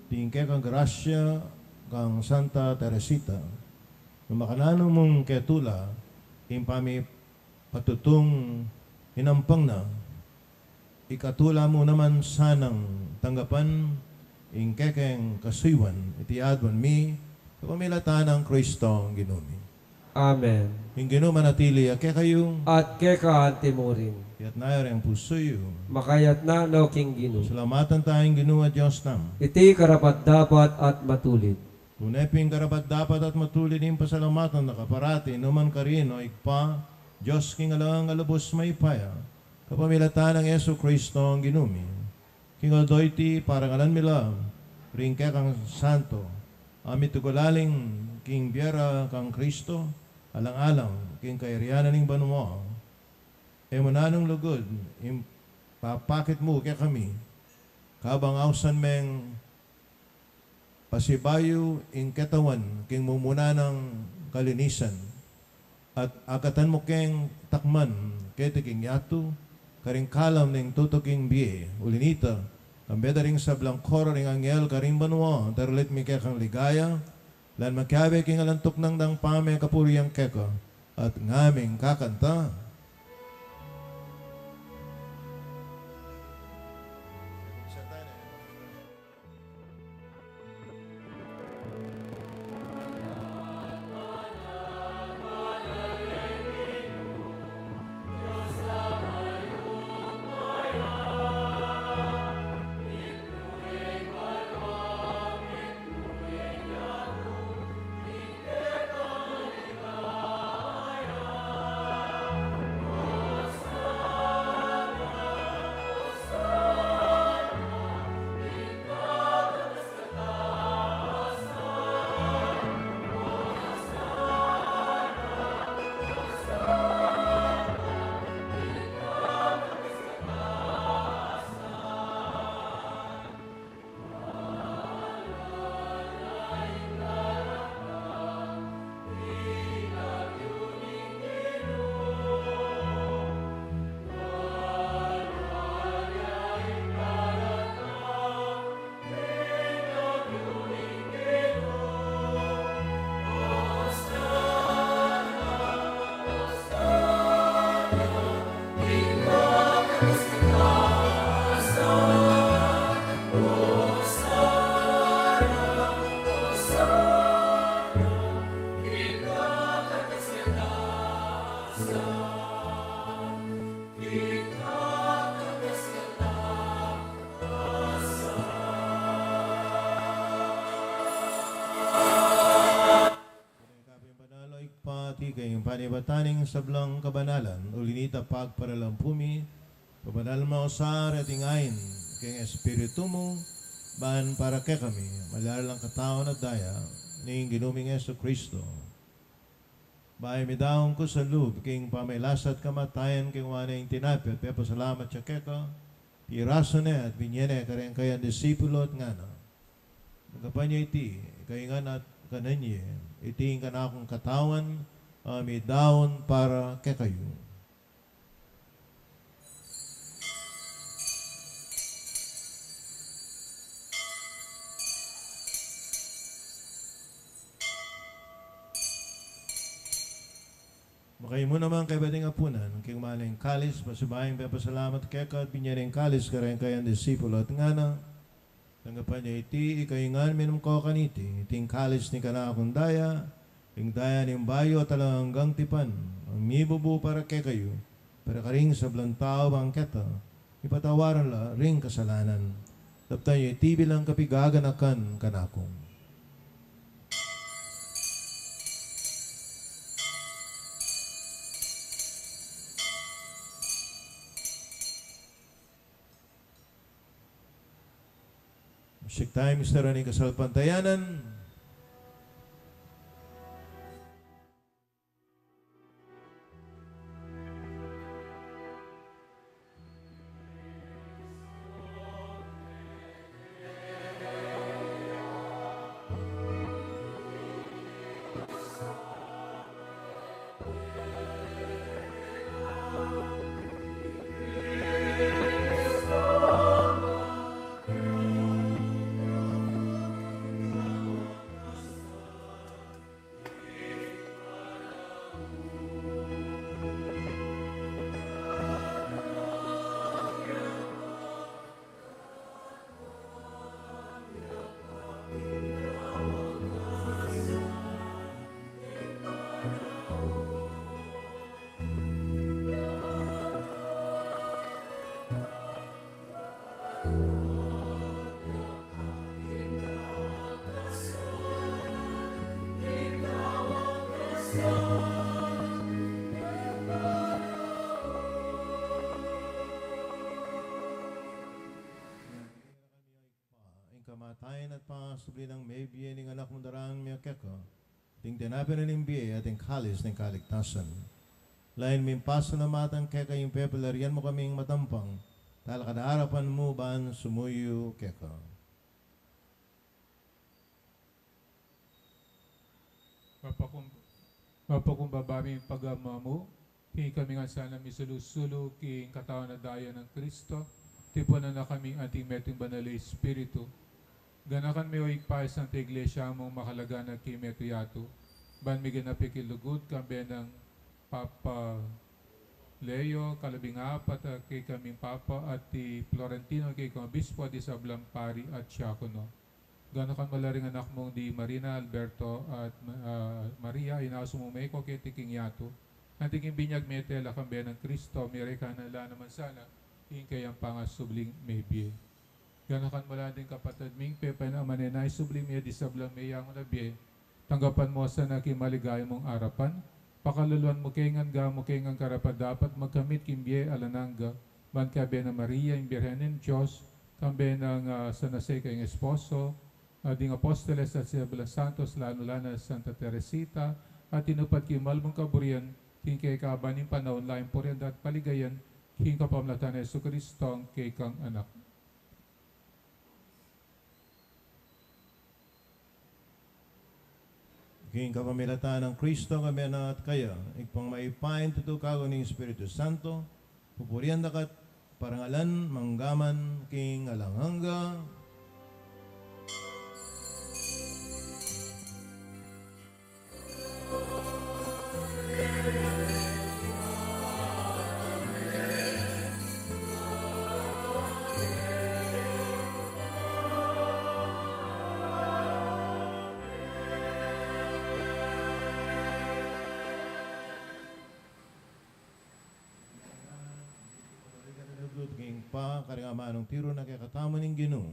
ding kekang grasya kang Santa Teresita, nung makananu mung ketula ing pamipatutung inampang na, ikatula mu naman sanang tanggapan ing kekeng kasuyuan, iti aduan mi kapamilatan nang Kristong Ginu mi. Amen. Ing Ginu manatili ya kekayu. At keka anti mu rin. Itas yu reng pusu yu. Makatas na no king Ginu. Salamatan taya ing Ginu a Dios tamu. Iti karapat-dapat at matulid. Tune pin karapat-dapat at matulid ing pasalamatan da ka parati, nukarin man, o Ibpa, Dios king alang angga, lubus mayupaya, kapamilatan nang Jesu Kristong Ginu mi. King aldo iti, parangalan mi la ring kekang santo a mitugalaling king bie ra kang Kristo, alang-alang king kayarian na ning banua. E mu nanung lugud ing papakit mu kekami, kabang ausan meng pasibayu ing ketawan king mumuna nang kalinisan, at agatan mu keng takman keti king yatu, karing kalam ning tutuking bie. Uli nita, kambe da ring sablang koro ring anghel karing banua, daralit mi kekang ligaya, lan makiabe king alang tuknang dang pamikapurian keka, at ngaming kakanta. Kapin banal, o Ibpa, iti ing panibatan ning sablang kabanalan, uli nita pagparalan pu mi, pabanal mu sa reting ain king Espiritu mu, ban para kekami maging la lang katawan at daya ning Ginu ming Jesucristo. Bayu midaun ku sa lub king pamagkasakit at kamatayan, kinua ne ing tinape, pepasalamat ya keka, pirasu ne at binie ne kareng kayang disipulo at ngana: Tanggapan ye iti, ikayu ngan at kanan ye, iti ing kanakung katawan, a midaun para kekayu. Makayabe mu naman, kaybat ning apunan, kinua ne ing kalis, pasibayu pepasalamat keka at binie ne ing kalis kareng kayang disipulo at ngana: Tanggapan ye iti, ikayu ngan minum ko kaniti, iti ing kalis ning kanakung daya, ing daya ning bayu at alang anggang tipan, a mibubu para kekayu, para karing sablang tau, ban keta mipatawaran la ring kasalanan. Daptan ye iti bilang kapaganakan kanaku. Sikta ing misteryu ning kasalpantayanan. Ing kamatayan at pangasubli nang mebie ning Anak mung daraun mi keka, ding tinape na ning bie at ing kalis ning kaligtasan. Lalu ming pasalamatan keka ing pepalarian mu kaming matampang, talakad king arapan mu ban sumuyu keka. Mapakum-, mapakumbaba ming pagmamanu, king ikami ngan sana misulu-sulu king katawan at daya nang Kristo, tipunan na kami anting metung banal a Espiritu. Ganakan me, o Ibpa, ing Santa Iglesia mung makalaganag king metung yatu, ban miganap ya king lugud, kambe nang Papa Leo kalabing apat, a kekaming Papa, at i Florentino kekang Obispo, at i sablang pari at diakono. Ganakan mu la ring anak mung di Marina, Alberto, at, ah, Maria, inasu mung meiko keti king yatu. Anting king binyag mete la kambe nang Kristo, miralan na la naman sana ing kayang pangasubling mebie. Ganakan mu la ding kapatad ming pepainaman na ing subling mie at ding sablang meyangu na bie. Tanggapan mu la sana king maligaya mung arapan. Pakaluluan mu ke ngan gawan mu ke ngan karapat-dapat magkamit king bie alang angga, ban kayabe nang Maria, ing Birhen ning Dios, kambe nang, ah, San Jose, kayang esposo, ah, ding apostoles at sablang santos, lalu na i Santa Teresita, a tinupad king mal mung kaburian king kekaban ning panaun, layun purian da at paligayan king kapamilatan nang Jesucristo, a kekang Anak. King kapamilatan nang Kristo, kambe na at kaya, Ibpang mayupaya, tutu kayabe ning Espiritu Santo, pupurian da ka at parangalan manggaman king alang angga. King pa, karing amanung tiru na kekatamu ning Ginu.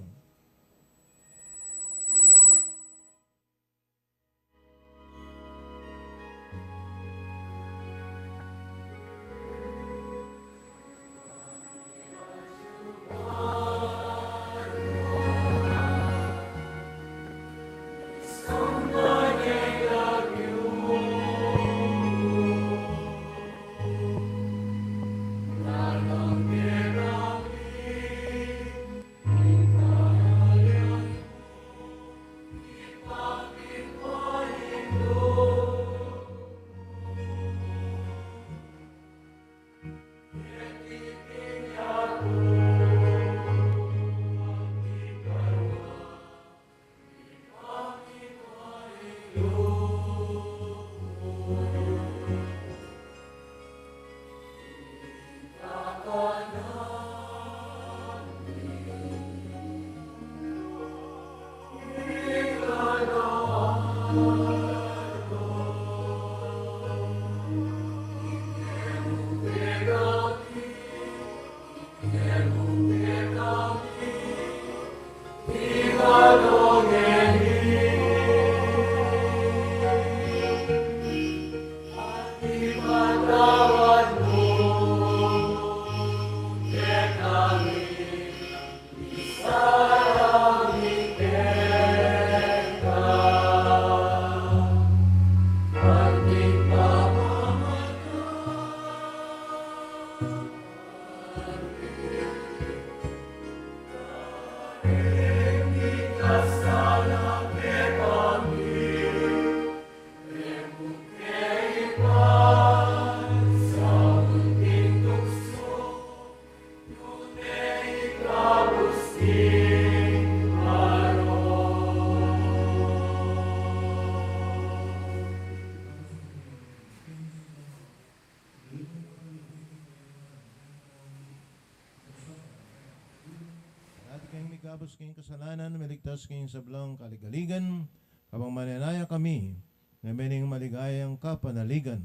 Tapos king kasalanan, miligtas king sablang kaligaligan, kabang manenaya kami, na mening maligayang kapanaligan,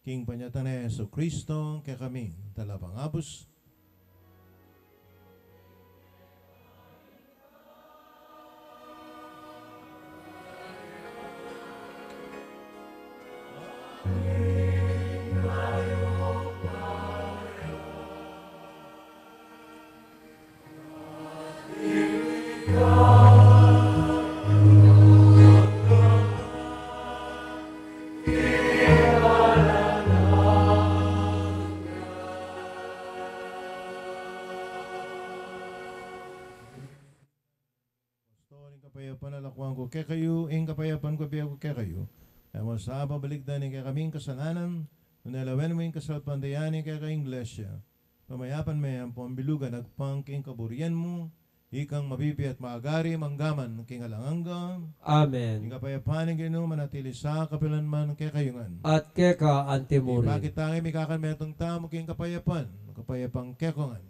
king panyatang nang Jesucristo, kekami, talapangabus. Apostol, ing kapayapan a lakuan ku kekayu, ing kapayapan ku bie ku kekayu. E mu sa pabalikdan ing kekaming kasalanan, nune lawen mu ing kasalpantayanan ning kekang Iglesia. Pamayapan me ampon bilugan agpang king kaburian mu, ikang mabibie at magari mangga man king alang angga. Amen. Ing kapayapan ning Ginu manatili sa kapilan man kekayu ngan. At keka antimurin. Ipakit ta ing mikakan metung tamu king kapayapan, kapayapan kekongan.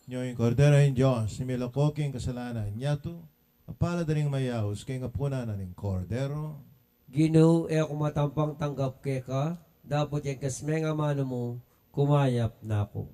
Nyo ing Kordero ning Dios, a milako king kasalanan ning yatu, mapalad a ring mayaus king apunan na ning Kordero. Ginu, e ku matampang tanggap keka, dapot ing kasmeng amanu mu, kumayap na ku.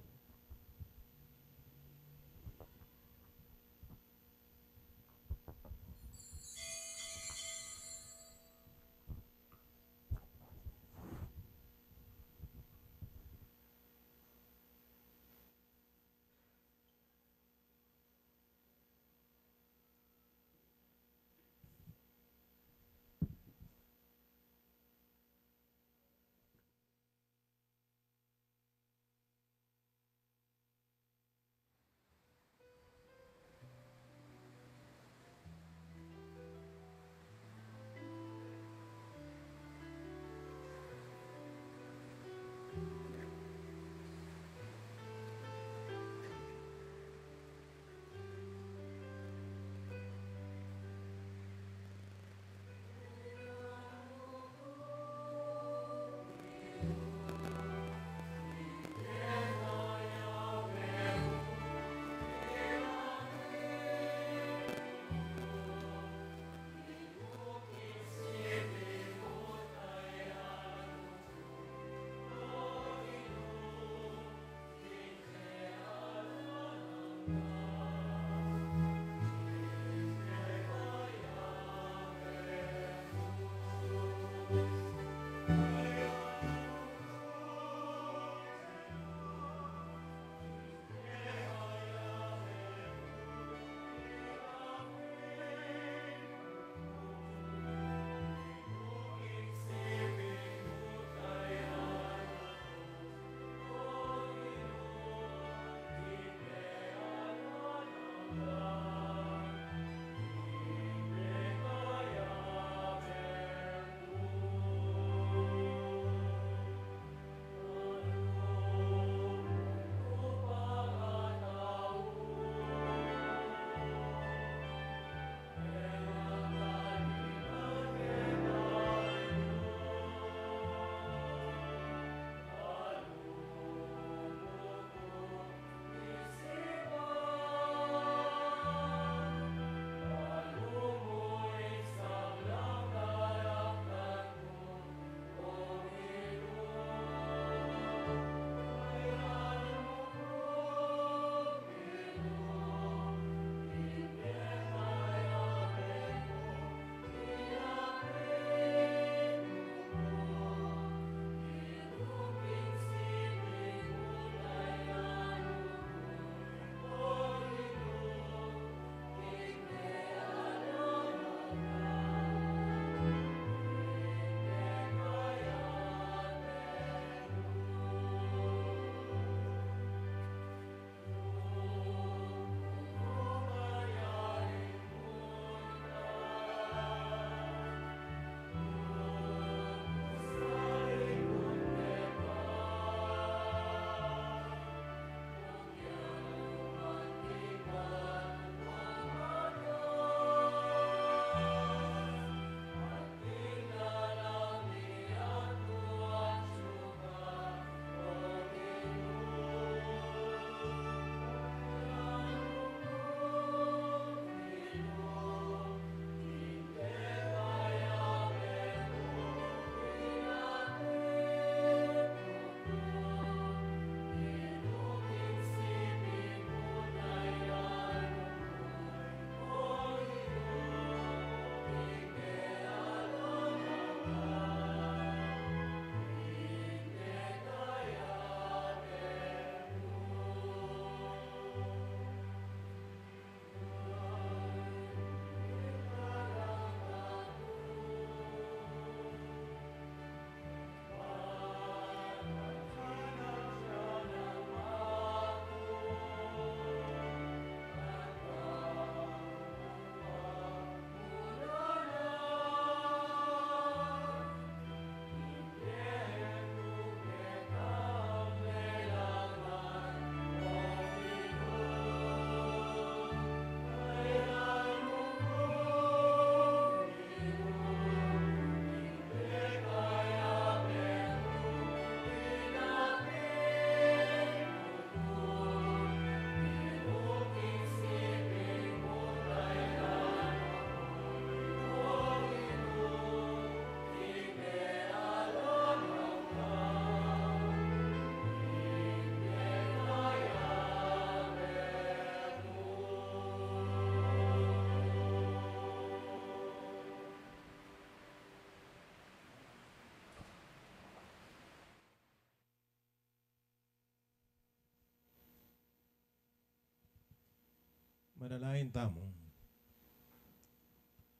Manalangin tamu.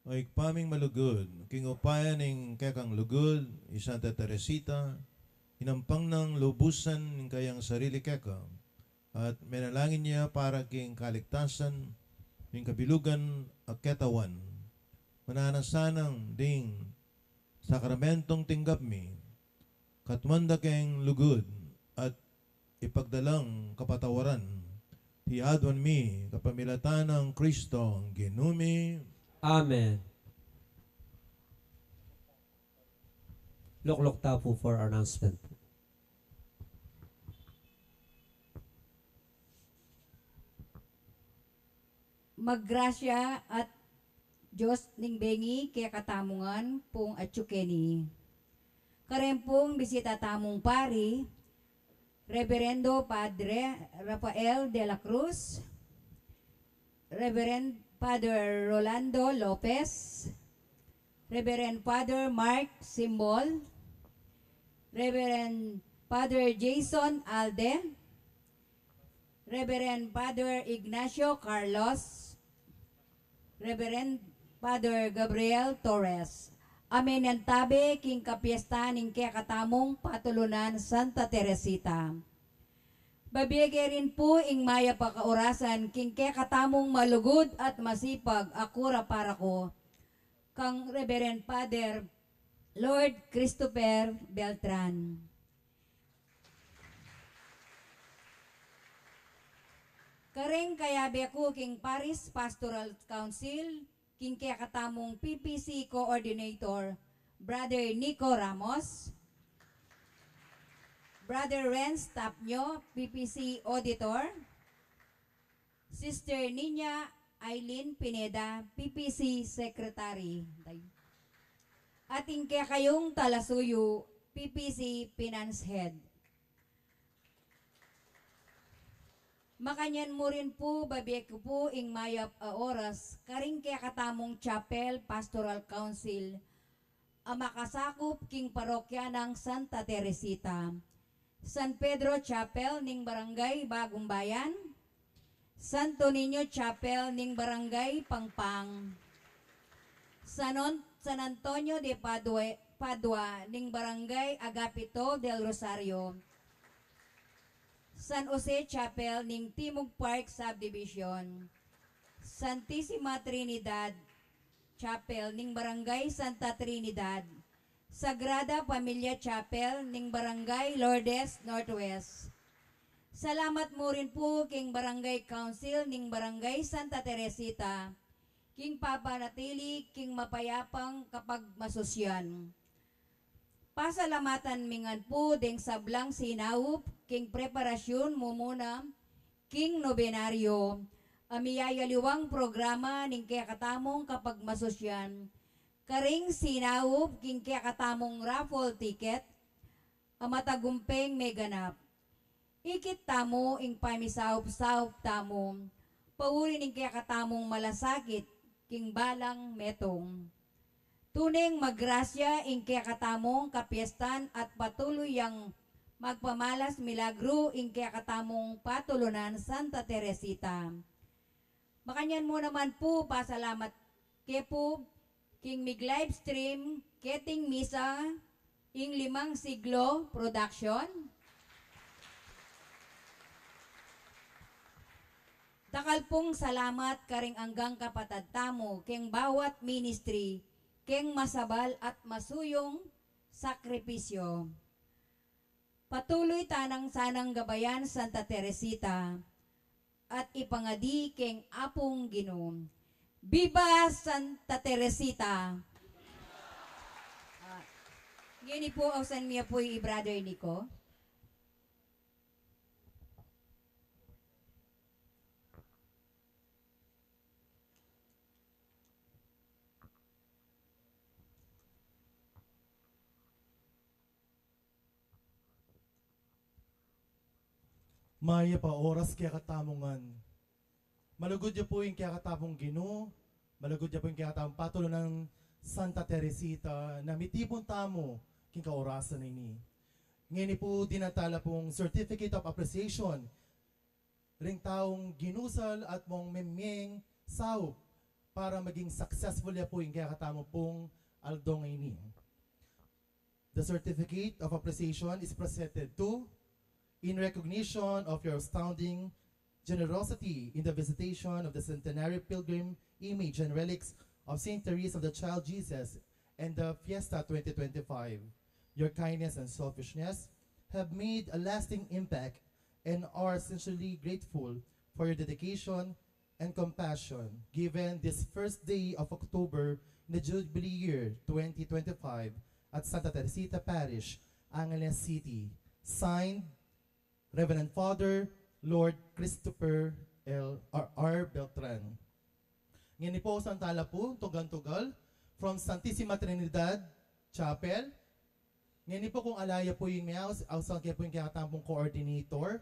O Ibpa ming malugud, king upaya ning kekang lugud, i Santa Teresita, inampang nang lubusan ning kayang sarili keka, at menalangin ya para king kaligtasan ning kabilugan a ketawan. Mananu sanang ding sakramentong tinggap mi, katmuan da keng lugud at ipagdalang kapatawaran, ti aduan mi kapamilatan nang Kristong Ginu mi. Amen. Lukluk ta pu for announcement. Maggrasya at Dios ning bengi kekatamu ngan pung atyu keni. Kareng pung bisita tamung pari, Reverendo Padre Rafael de la Cruz, Reverend Father Rolando Lopez, Reverend Father Mark Simbol, Reverend Father Jason Alde, Reverend Father Ignacio Carlos, Reverend Father Gabriel Torres, a menantabe king kapiestan ning kekatamung patulunan Santa Teresita. Babie ke rin pu ing mayap a kaurasan king kekatamung malugud at masipag a kura paroko, kang Reverend Father Lord Christopher Beltran. Kareng kayabe ku king Parish Pastoral Council, king kekatamung P P C Coordinator, Brother Nico Ramos, Brother Renz Tapnio, P P C Auditor, Sister Nina Aileen Pineda, P P C Secretary, at ing kekayung talasuyu, P P C Finance Head. Makanyan mu rin pu, babie ku pu ing mayap a oras karing kekatamung Chapel Pastoral Council a makasakup king parokya nang Santa Teresita, San Pedro Chapel ning Barangay Bagumbayan, Santo Niño Chapel ning Barangay Pangpang, San, On- San Antonio de Padua, Padua ning Barangay Agapito del Rosario, San Jose Chapel ning Timog Park Subdivision, Santisima Trinidad Chapel ning Barangay Santa Trinidad, Sagrada Familia Chapel ning Barangay Lourdes Northwest. Salamat mu rin pu king Barangay Council ning Barangay Santa Teresita king papanatili king mapayapang kapagmasusyan. Pasalamatan mi ngan pu deng sablang sinaup king preparasyun mumuna king nobenaryo a miyayaliwang programa ning kekatamung kapagmasusyan, karing sinaup king kekatamung raffle ticket a matagumpeng meganap. Ikit tamu ing pamisaup-saup tamu pauli ning kekatamung malasakit king balang metung. Tuneng magrasya ing kekatamung kapiestan at patuloy yang magpamalas milagru ing kekatamung patulunan Santa Teresita. Makanyan mu naman pu, pasalamat ke pu king mig-livestream keting misa, ing Limang Siglo Production. Dakal pung salamat karing anggang kapatad tamu keng bawat ministry, keng masabal at masuyung sakripisyo. Patuloy ta nang sanang gabayan Santa Teresita at ipangadi keng Apung Ginu. Biba Santa Teresita! Ah, ngeni pu, ausan mi ya pu i Brother Nico. Mayap a oras kekatamu ngan. Malugud ya pu ing kekatamung Ginu, malugud ya pu ing kekatamung patulunan Santa Teresita, na mitipun tamu king kaorasan a ini. Ngeni pu, dinatala pung certificate of appreciation ring taung ginusal at mung mimieng saup para maging successful ya pu ing kekatamu pung aldo ngeni. The certificate of appreciation is presented to, in recognition of your astounding generosity in the visitation of the centenary pilgrim image and relics of Saint Teresa of the Child Jesus and the Fiesta twenty twenty-five. Your kindness and selfishness have made a lasting impact and are sincerely grateful for your dedication and compassion given this first day of October in the Jubilee year twenty twenty-five at Santa Teresita Parish, Angeles City. Signed, Reverend Father Lord Christopher L R R Beltran. Ngeni pu, ausan tala pu, tugal-tugal, from Santissima Trinidad Chapel. Ngeni pu, kung ala ya pu ing meaus, ausan ke pu ing kekatamung coordinator,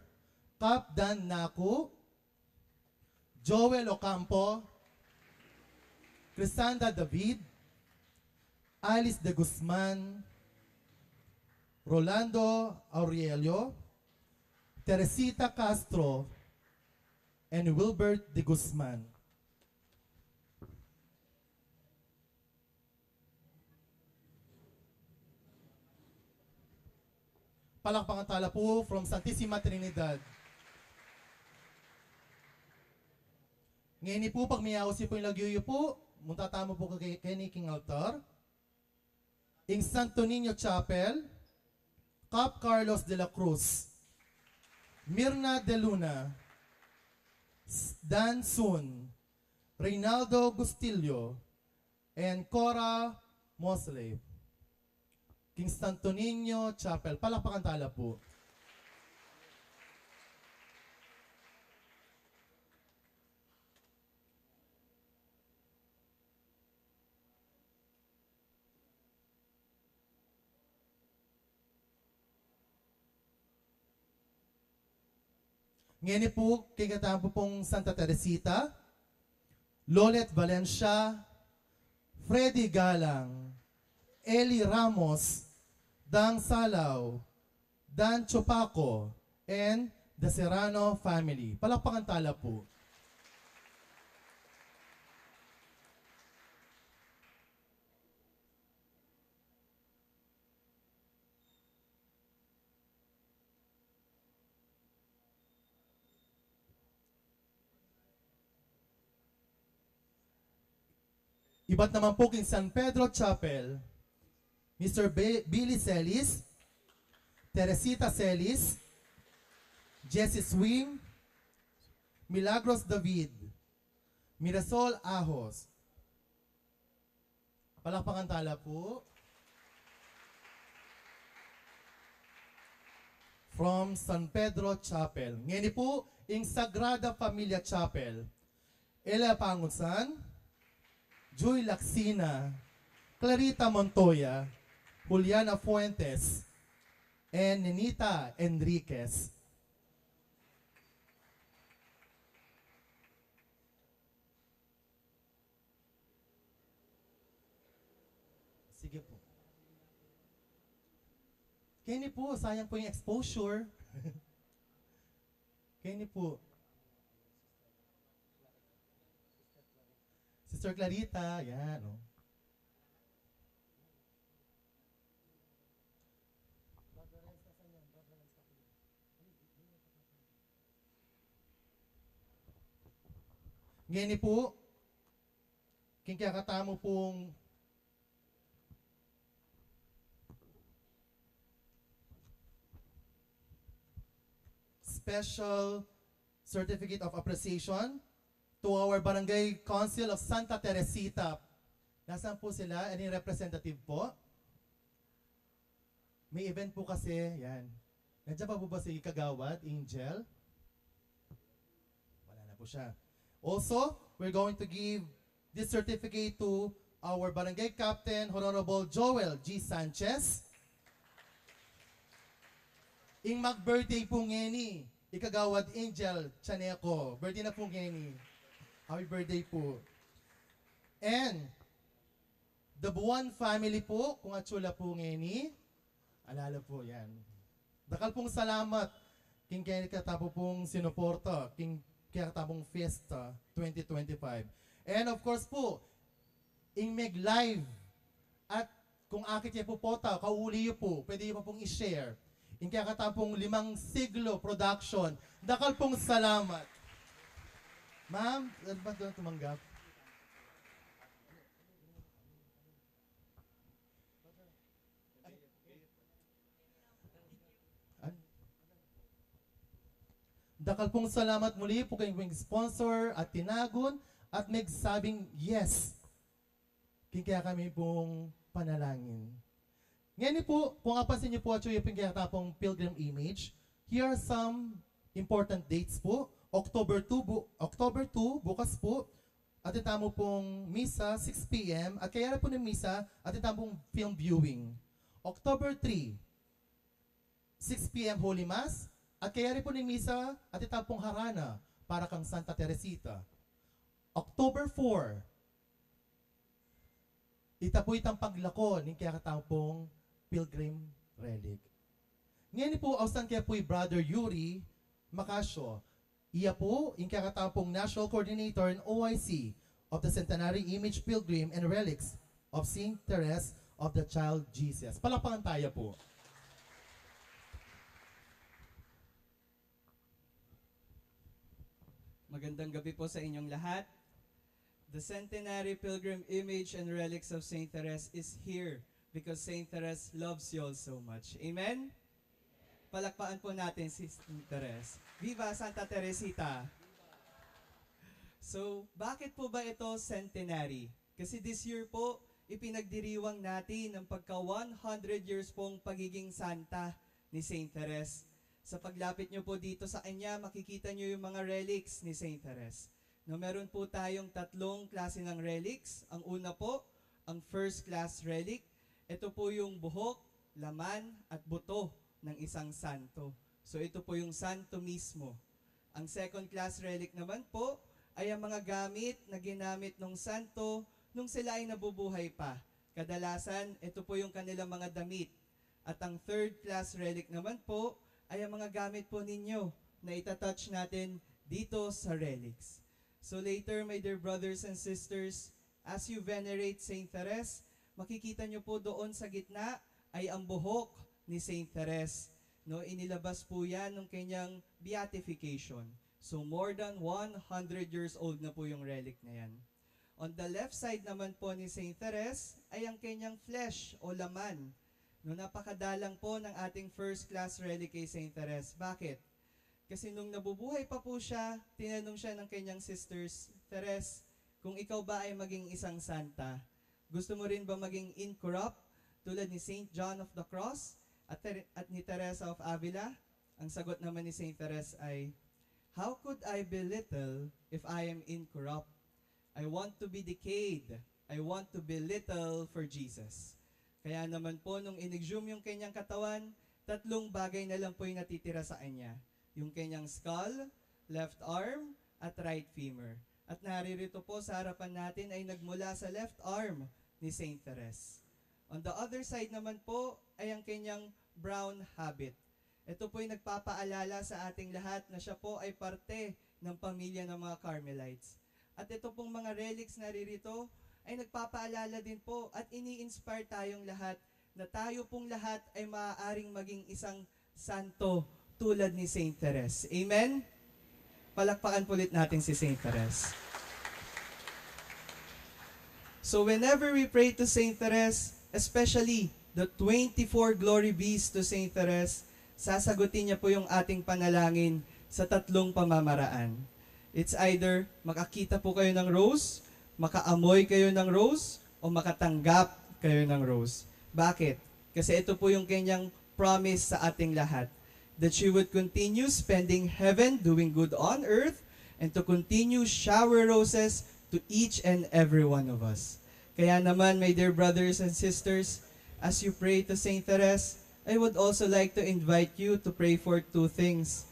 Kap Dan Naku, Joel Ocampo, Crisanda David, Alice de Guzman, Rolando Aurelio, Teresita Castro, and Wilbert de Guzman. Palakpakan tala pu from Santissima Trinidad. Ngeni pu, pag meaus yu pu ing lagyu yu pu, munta tamu pu ke-, keni king altar. Ing Santo Niño Chapel, Kap Carlos de la Cruz, Mirna de Luna, S-, Dan Sun, Reynaldo Bustillo, and Cora Mosley. King Santo Niño Chapel. Palakpakan tala pu. Ngeni pu, kekatamu pung Santa Teresita, Lolet Valencia, Freddy Galang, Eli Ramos, Dang Salaw, Dan Chupaco, and the Serrano family. Palakpakan tala pu. Ibat naman pu king San Pedro Chapel, Mister Be-, Billy Celis, Teresita Celis, Jessie Swing, Milagros David, Mirasol Ahos, Palakpakan tala pu. From San Pedro Chapel. Ngeni pu, ing Sagrada Familia Chapel. Ella Pangusan, Joy Lacsina, Clarita Montoya, Juliana Fuentes, and Nenita Enriquez. Sige po. Keni po, sayang po yung exposure. Keni po. Sister Clarita, yan, oh. Ngeni po, king kekatamu pung special certificate of appreciation to our Barangay Council of Santa Teresita. Nasaan po sila? Any representative po? May event po kasi, yan. Nandiyan pa po ba si Kagawad Angel? Wala na po siya. Also, we're going to give this certificate to our Barangay Captain, Honorable Joel G Sanchez. Ing mag-birthday po ngeni, i Kagawad Angel Chaneco. Birthday na po ngeni. Happy birthday po. And the Buan family po, kung atsu la po ngeni. Ala la po, yan. Dakal pong salamat. king kekatamu pung sinuporta king kekatang pung Fiesta twenty twenty-five. And of course po, ing meg-live. At kung akit ye pu pota, kauli yu pu, pwede yu pa pung i-share. Ing kekatang pung Limang Siglo Production, dakal pung salamat. Ma'am, ano ba doon tumanggap? An-, dakal pung salamat muli pu king sponsor at tinagun at megsabing yes king kekami pung panalangin. Ngeni pu, kung apansin yu pu, atyu yu pu ing kekatang pung pilgrim image. Here are some important dates pu. October two, bu-, October two, bukas pu, atin tamu pung misa, six P M, at kayari pu ning misa, atin tamu pung film viewing. October three, six P M Holy Mass, at kayari pu ning misa, atin tamu pung harana para kang Santa Teresita. October four, ita pu itang paglako ning kekatang pung pilgrim relic. Ngeni pu, ausan ke pu i Brother Yuri Macasio. Iya pu ing kekatang pung National Coordinator and O I C of the Centenary Image, Pilgrim, and Relics of Saint Therese of the Child Jesus. Palakpakan taya pu. Magandang gabi po sa inyong lahat. The Centenary Pilgrim Image and Relics of Saint Therese is here because Saint Therese loves you all so much. Amen? Palakpakan po natin si Saint Therese. Viva Santa Teresita! So, bakit po ba ito centenary? Kasi this year po, ipinagdiriwang natin ang pagka one hundred years pong pagiging santa ni Saint Therese. Sa paglapit nyo po dito sa kanya, makikita nyo yung mga relics ni Saint Therese. No, meron po tayong tatlong klase ng relics. Ang una po, ang first class relic. Ito po yung buhok, laman, at buto ng isang santo. So, ito po yung santo mismo. Ang second class relic naman po ay ang mga gamit na ginamit ng santo nung sila ay nabubuhay pa. Kadalasan, ito po yung kanilang mga damit. At ang third class relic naman po ay ang mga gamit po ninyo na itatouch natin dito sa relics. So later, my dear brothers and sisters, as you venerate Saint Therese, makikita nyo po doon sa gitna ay ang buhok ni Saint Therese. No, inilabas po yan ng kanyang beatification. So more than one hundred years old na po yung relic na yan. On the left side naman po ni Saint Therese ay ang kanyang flesh o laman. No, napakadalang po ng ating first class relic kay Saint Therese. Bakit? Kasi nung nabubuhay pa po siya, tinanong siya ng kanyang sisters, "Therese, kung ikaw ba ay maging isang santa, gusto mo rin ba maging incorrupt tulad ni Saint John of the Cross at, Ter- at ni Teresa of Avila?" Ang sagot naman ni Saint Therese ay, "How could I be little if I am incorrupt? I want to be decayed. I want to be little for Jesus." Kaya naman po, nung inexhume yung kanyang katawan, tatlong bagay na lang po yung natitira sa kanya. Yung kanyang skull, left arm, at right femur. At naririto po sa harapan natin ay nagmula sa left arm ni Saint Therese. On the other side naman po ay ang kanyang brown habit. Ito po'y nagpapaalala sa ating lahat na siya po ay parte ng pamilya ng mga Carmelites. At ito pong mga relics na ririto ay nagpapaalala din po at ini-inspire tayong lahat na tayo pong lahat ay maaaring maging isang santo tulad ni Saint Therese. Amen? Palakpakan po ulit natin si Saint Therese. So whenever we pray to Saint Therese, especially the twenty-four glory bees to Saint Therese, sasagutin niya po yung ating panalangin sa tatlong pamamaraan. It's either makakita po kayo ng rose, makaamoy kayo ng rose, o makatanggap kayo ng rose. Bakit? Kasi ito po yung kanyang promise sa ating lahat, that she would continue spending heaven doing good on earth and to continue shower roses to each and every one of us. Kaya naman, my dear brothers and sisters, as you pray to Saint Therese, I would also like to invite you to pray for two things.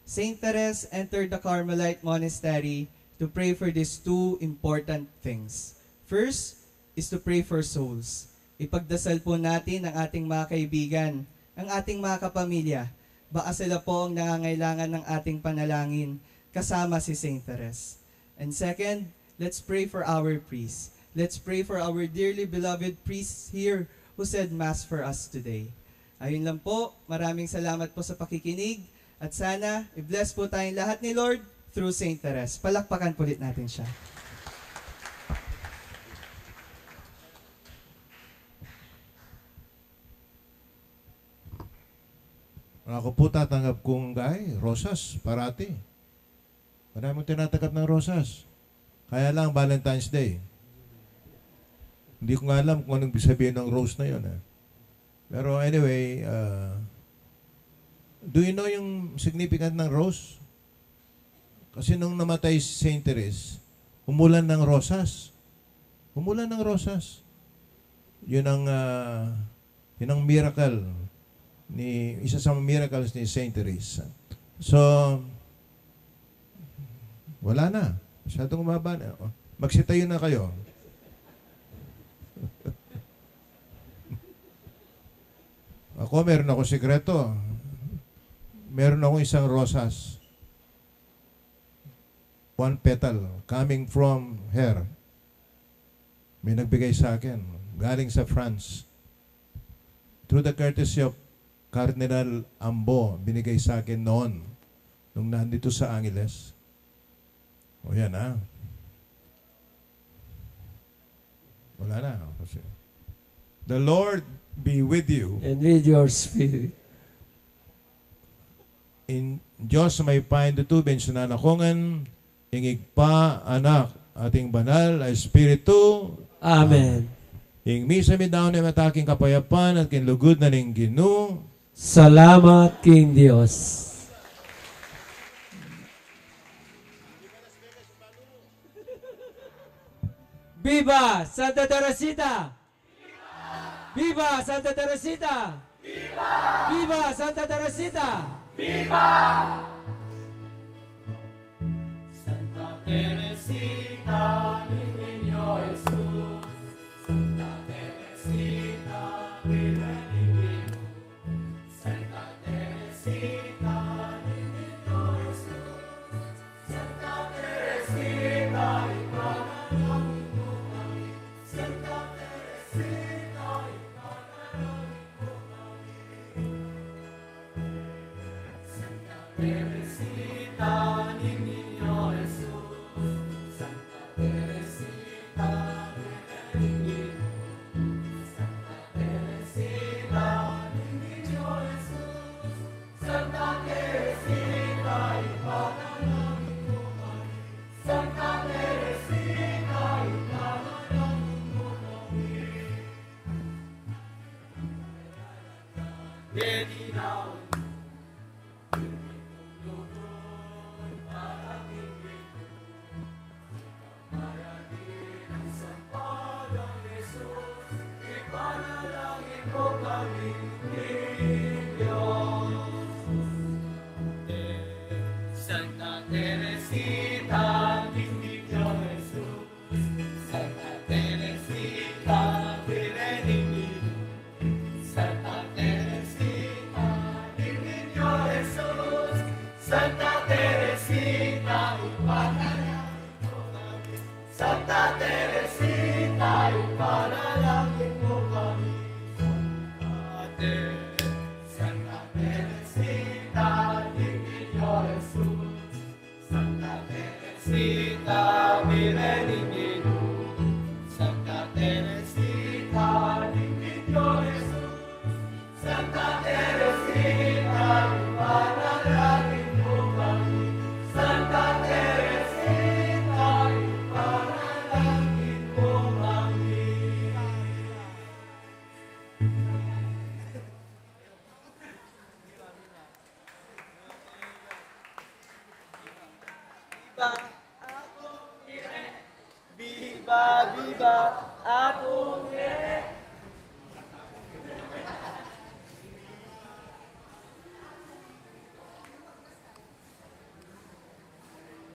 Saint Therese entered the Carmelite Monastery to pray for these two important things. First is to pray for souls. Ipagdasal po natin ang ating mga kaibigan, ang ating mga kapamilya, Baka sila po ang nangangailangan ng ating panalangin kasama si Saint Therese. And second, let's pray for our priests. Let's pray for our dearly beloved priests here who said Mass for us today. Ayun lang po, maraming salamat po sa pakikinig at sana i-bless po tayong lahat ni Lord through Saint Therese. Palakpakan po ulit natin siya. Ako po, tatanggap kong gay, rosas, parati. Marami akong tinatanggap ng rosas. Kaya lang, Valentine's Day. Hindi ko nga alam kung anong ibig sabihin ng rose na yun. Eh. Pero anyway, uh, do you know yung significant ng rose? Kasi nung namatay si Saint Therese, umulan ng rosas. Umulan ng rosas. Yun ang, uh, yun ang miracle ni, isa sa miracles ni Saint Therese. So, wala na. Masyadong umaba na. Magsitayo na kayo. Ako, meron ako sikreto. Meron akong isang rosas. One petal coming from her. May nagbigay sa akin. Galing sa France. Through the courtesy of Cardinal Ambo, binigay sa akin noon nung nandito sa Angeles. O yan, ha? Wala na. Kasi, the Lord be with you. And with your spirit. In Diyos may paindutu, bensinan na ko ngan, ing Ibpa, Anak, at ing Banal a Espiritu. Amen. Ing misa mi daun na mataking kapayapan at king lugud na ning Ginu. Salamat king Dios. Viva Santa Teresita! Viva Santa Teresita! Viva Santa Teresita! Viva! Santa Teresita, Niño Jesus, Santa Teresita, Virgen Divino, Santa Teresita, Niño Jesus, Santa Teresita, ipanalangin mo kami, Santa Teresita, ipanalangin mo kami. Santa Teresita, Niño Jesus, Santa Teresita, Virgen Divino, Santa Teresita, Niño Jesus, Santa Teresita, ipanalangin mo kami, Santa Teresita, ipanalangin mo kami. Santa Teresita, Niño Jesus. Santa Teresita, Virgen Divino, Santa Teresita, Niño Jesus, Santa Teresita, ipanalangin mo kami, Santa Teresita, ipanalangin mo kami, Santa Teresita, Santa Teresita, Niño Jesus. Santa Teresita, Virgen Divino, Santa Teresita, Niño Jesus, Santa Teresita, ipanalangin mo kami, Santa Teresita, ipanalangin mo kami. Viva, viva, Apo.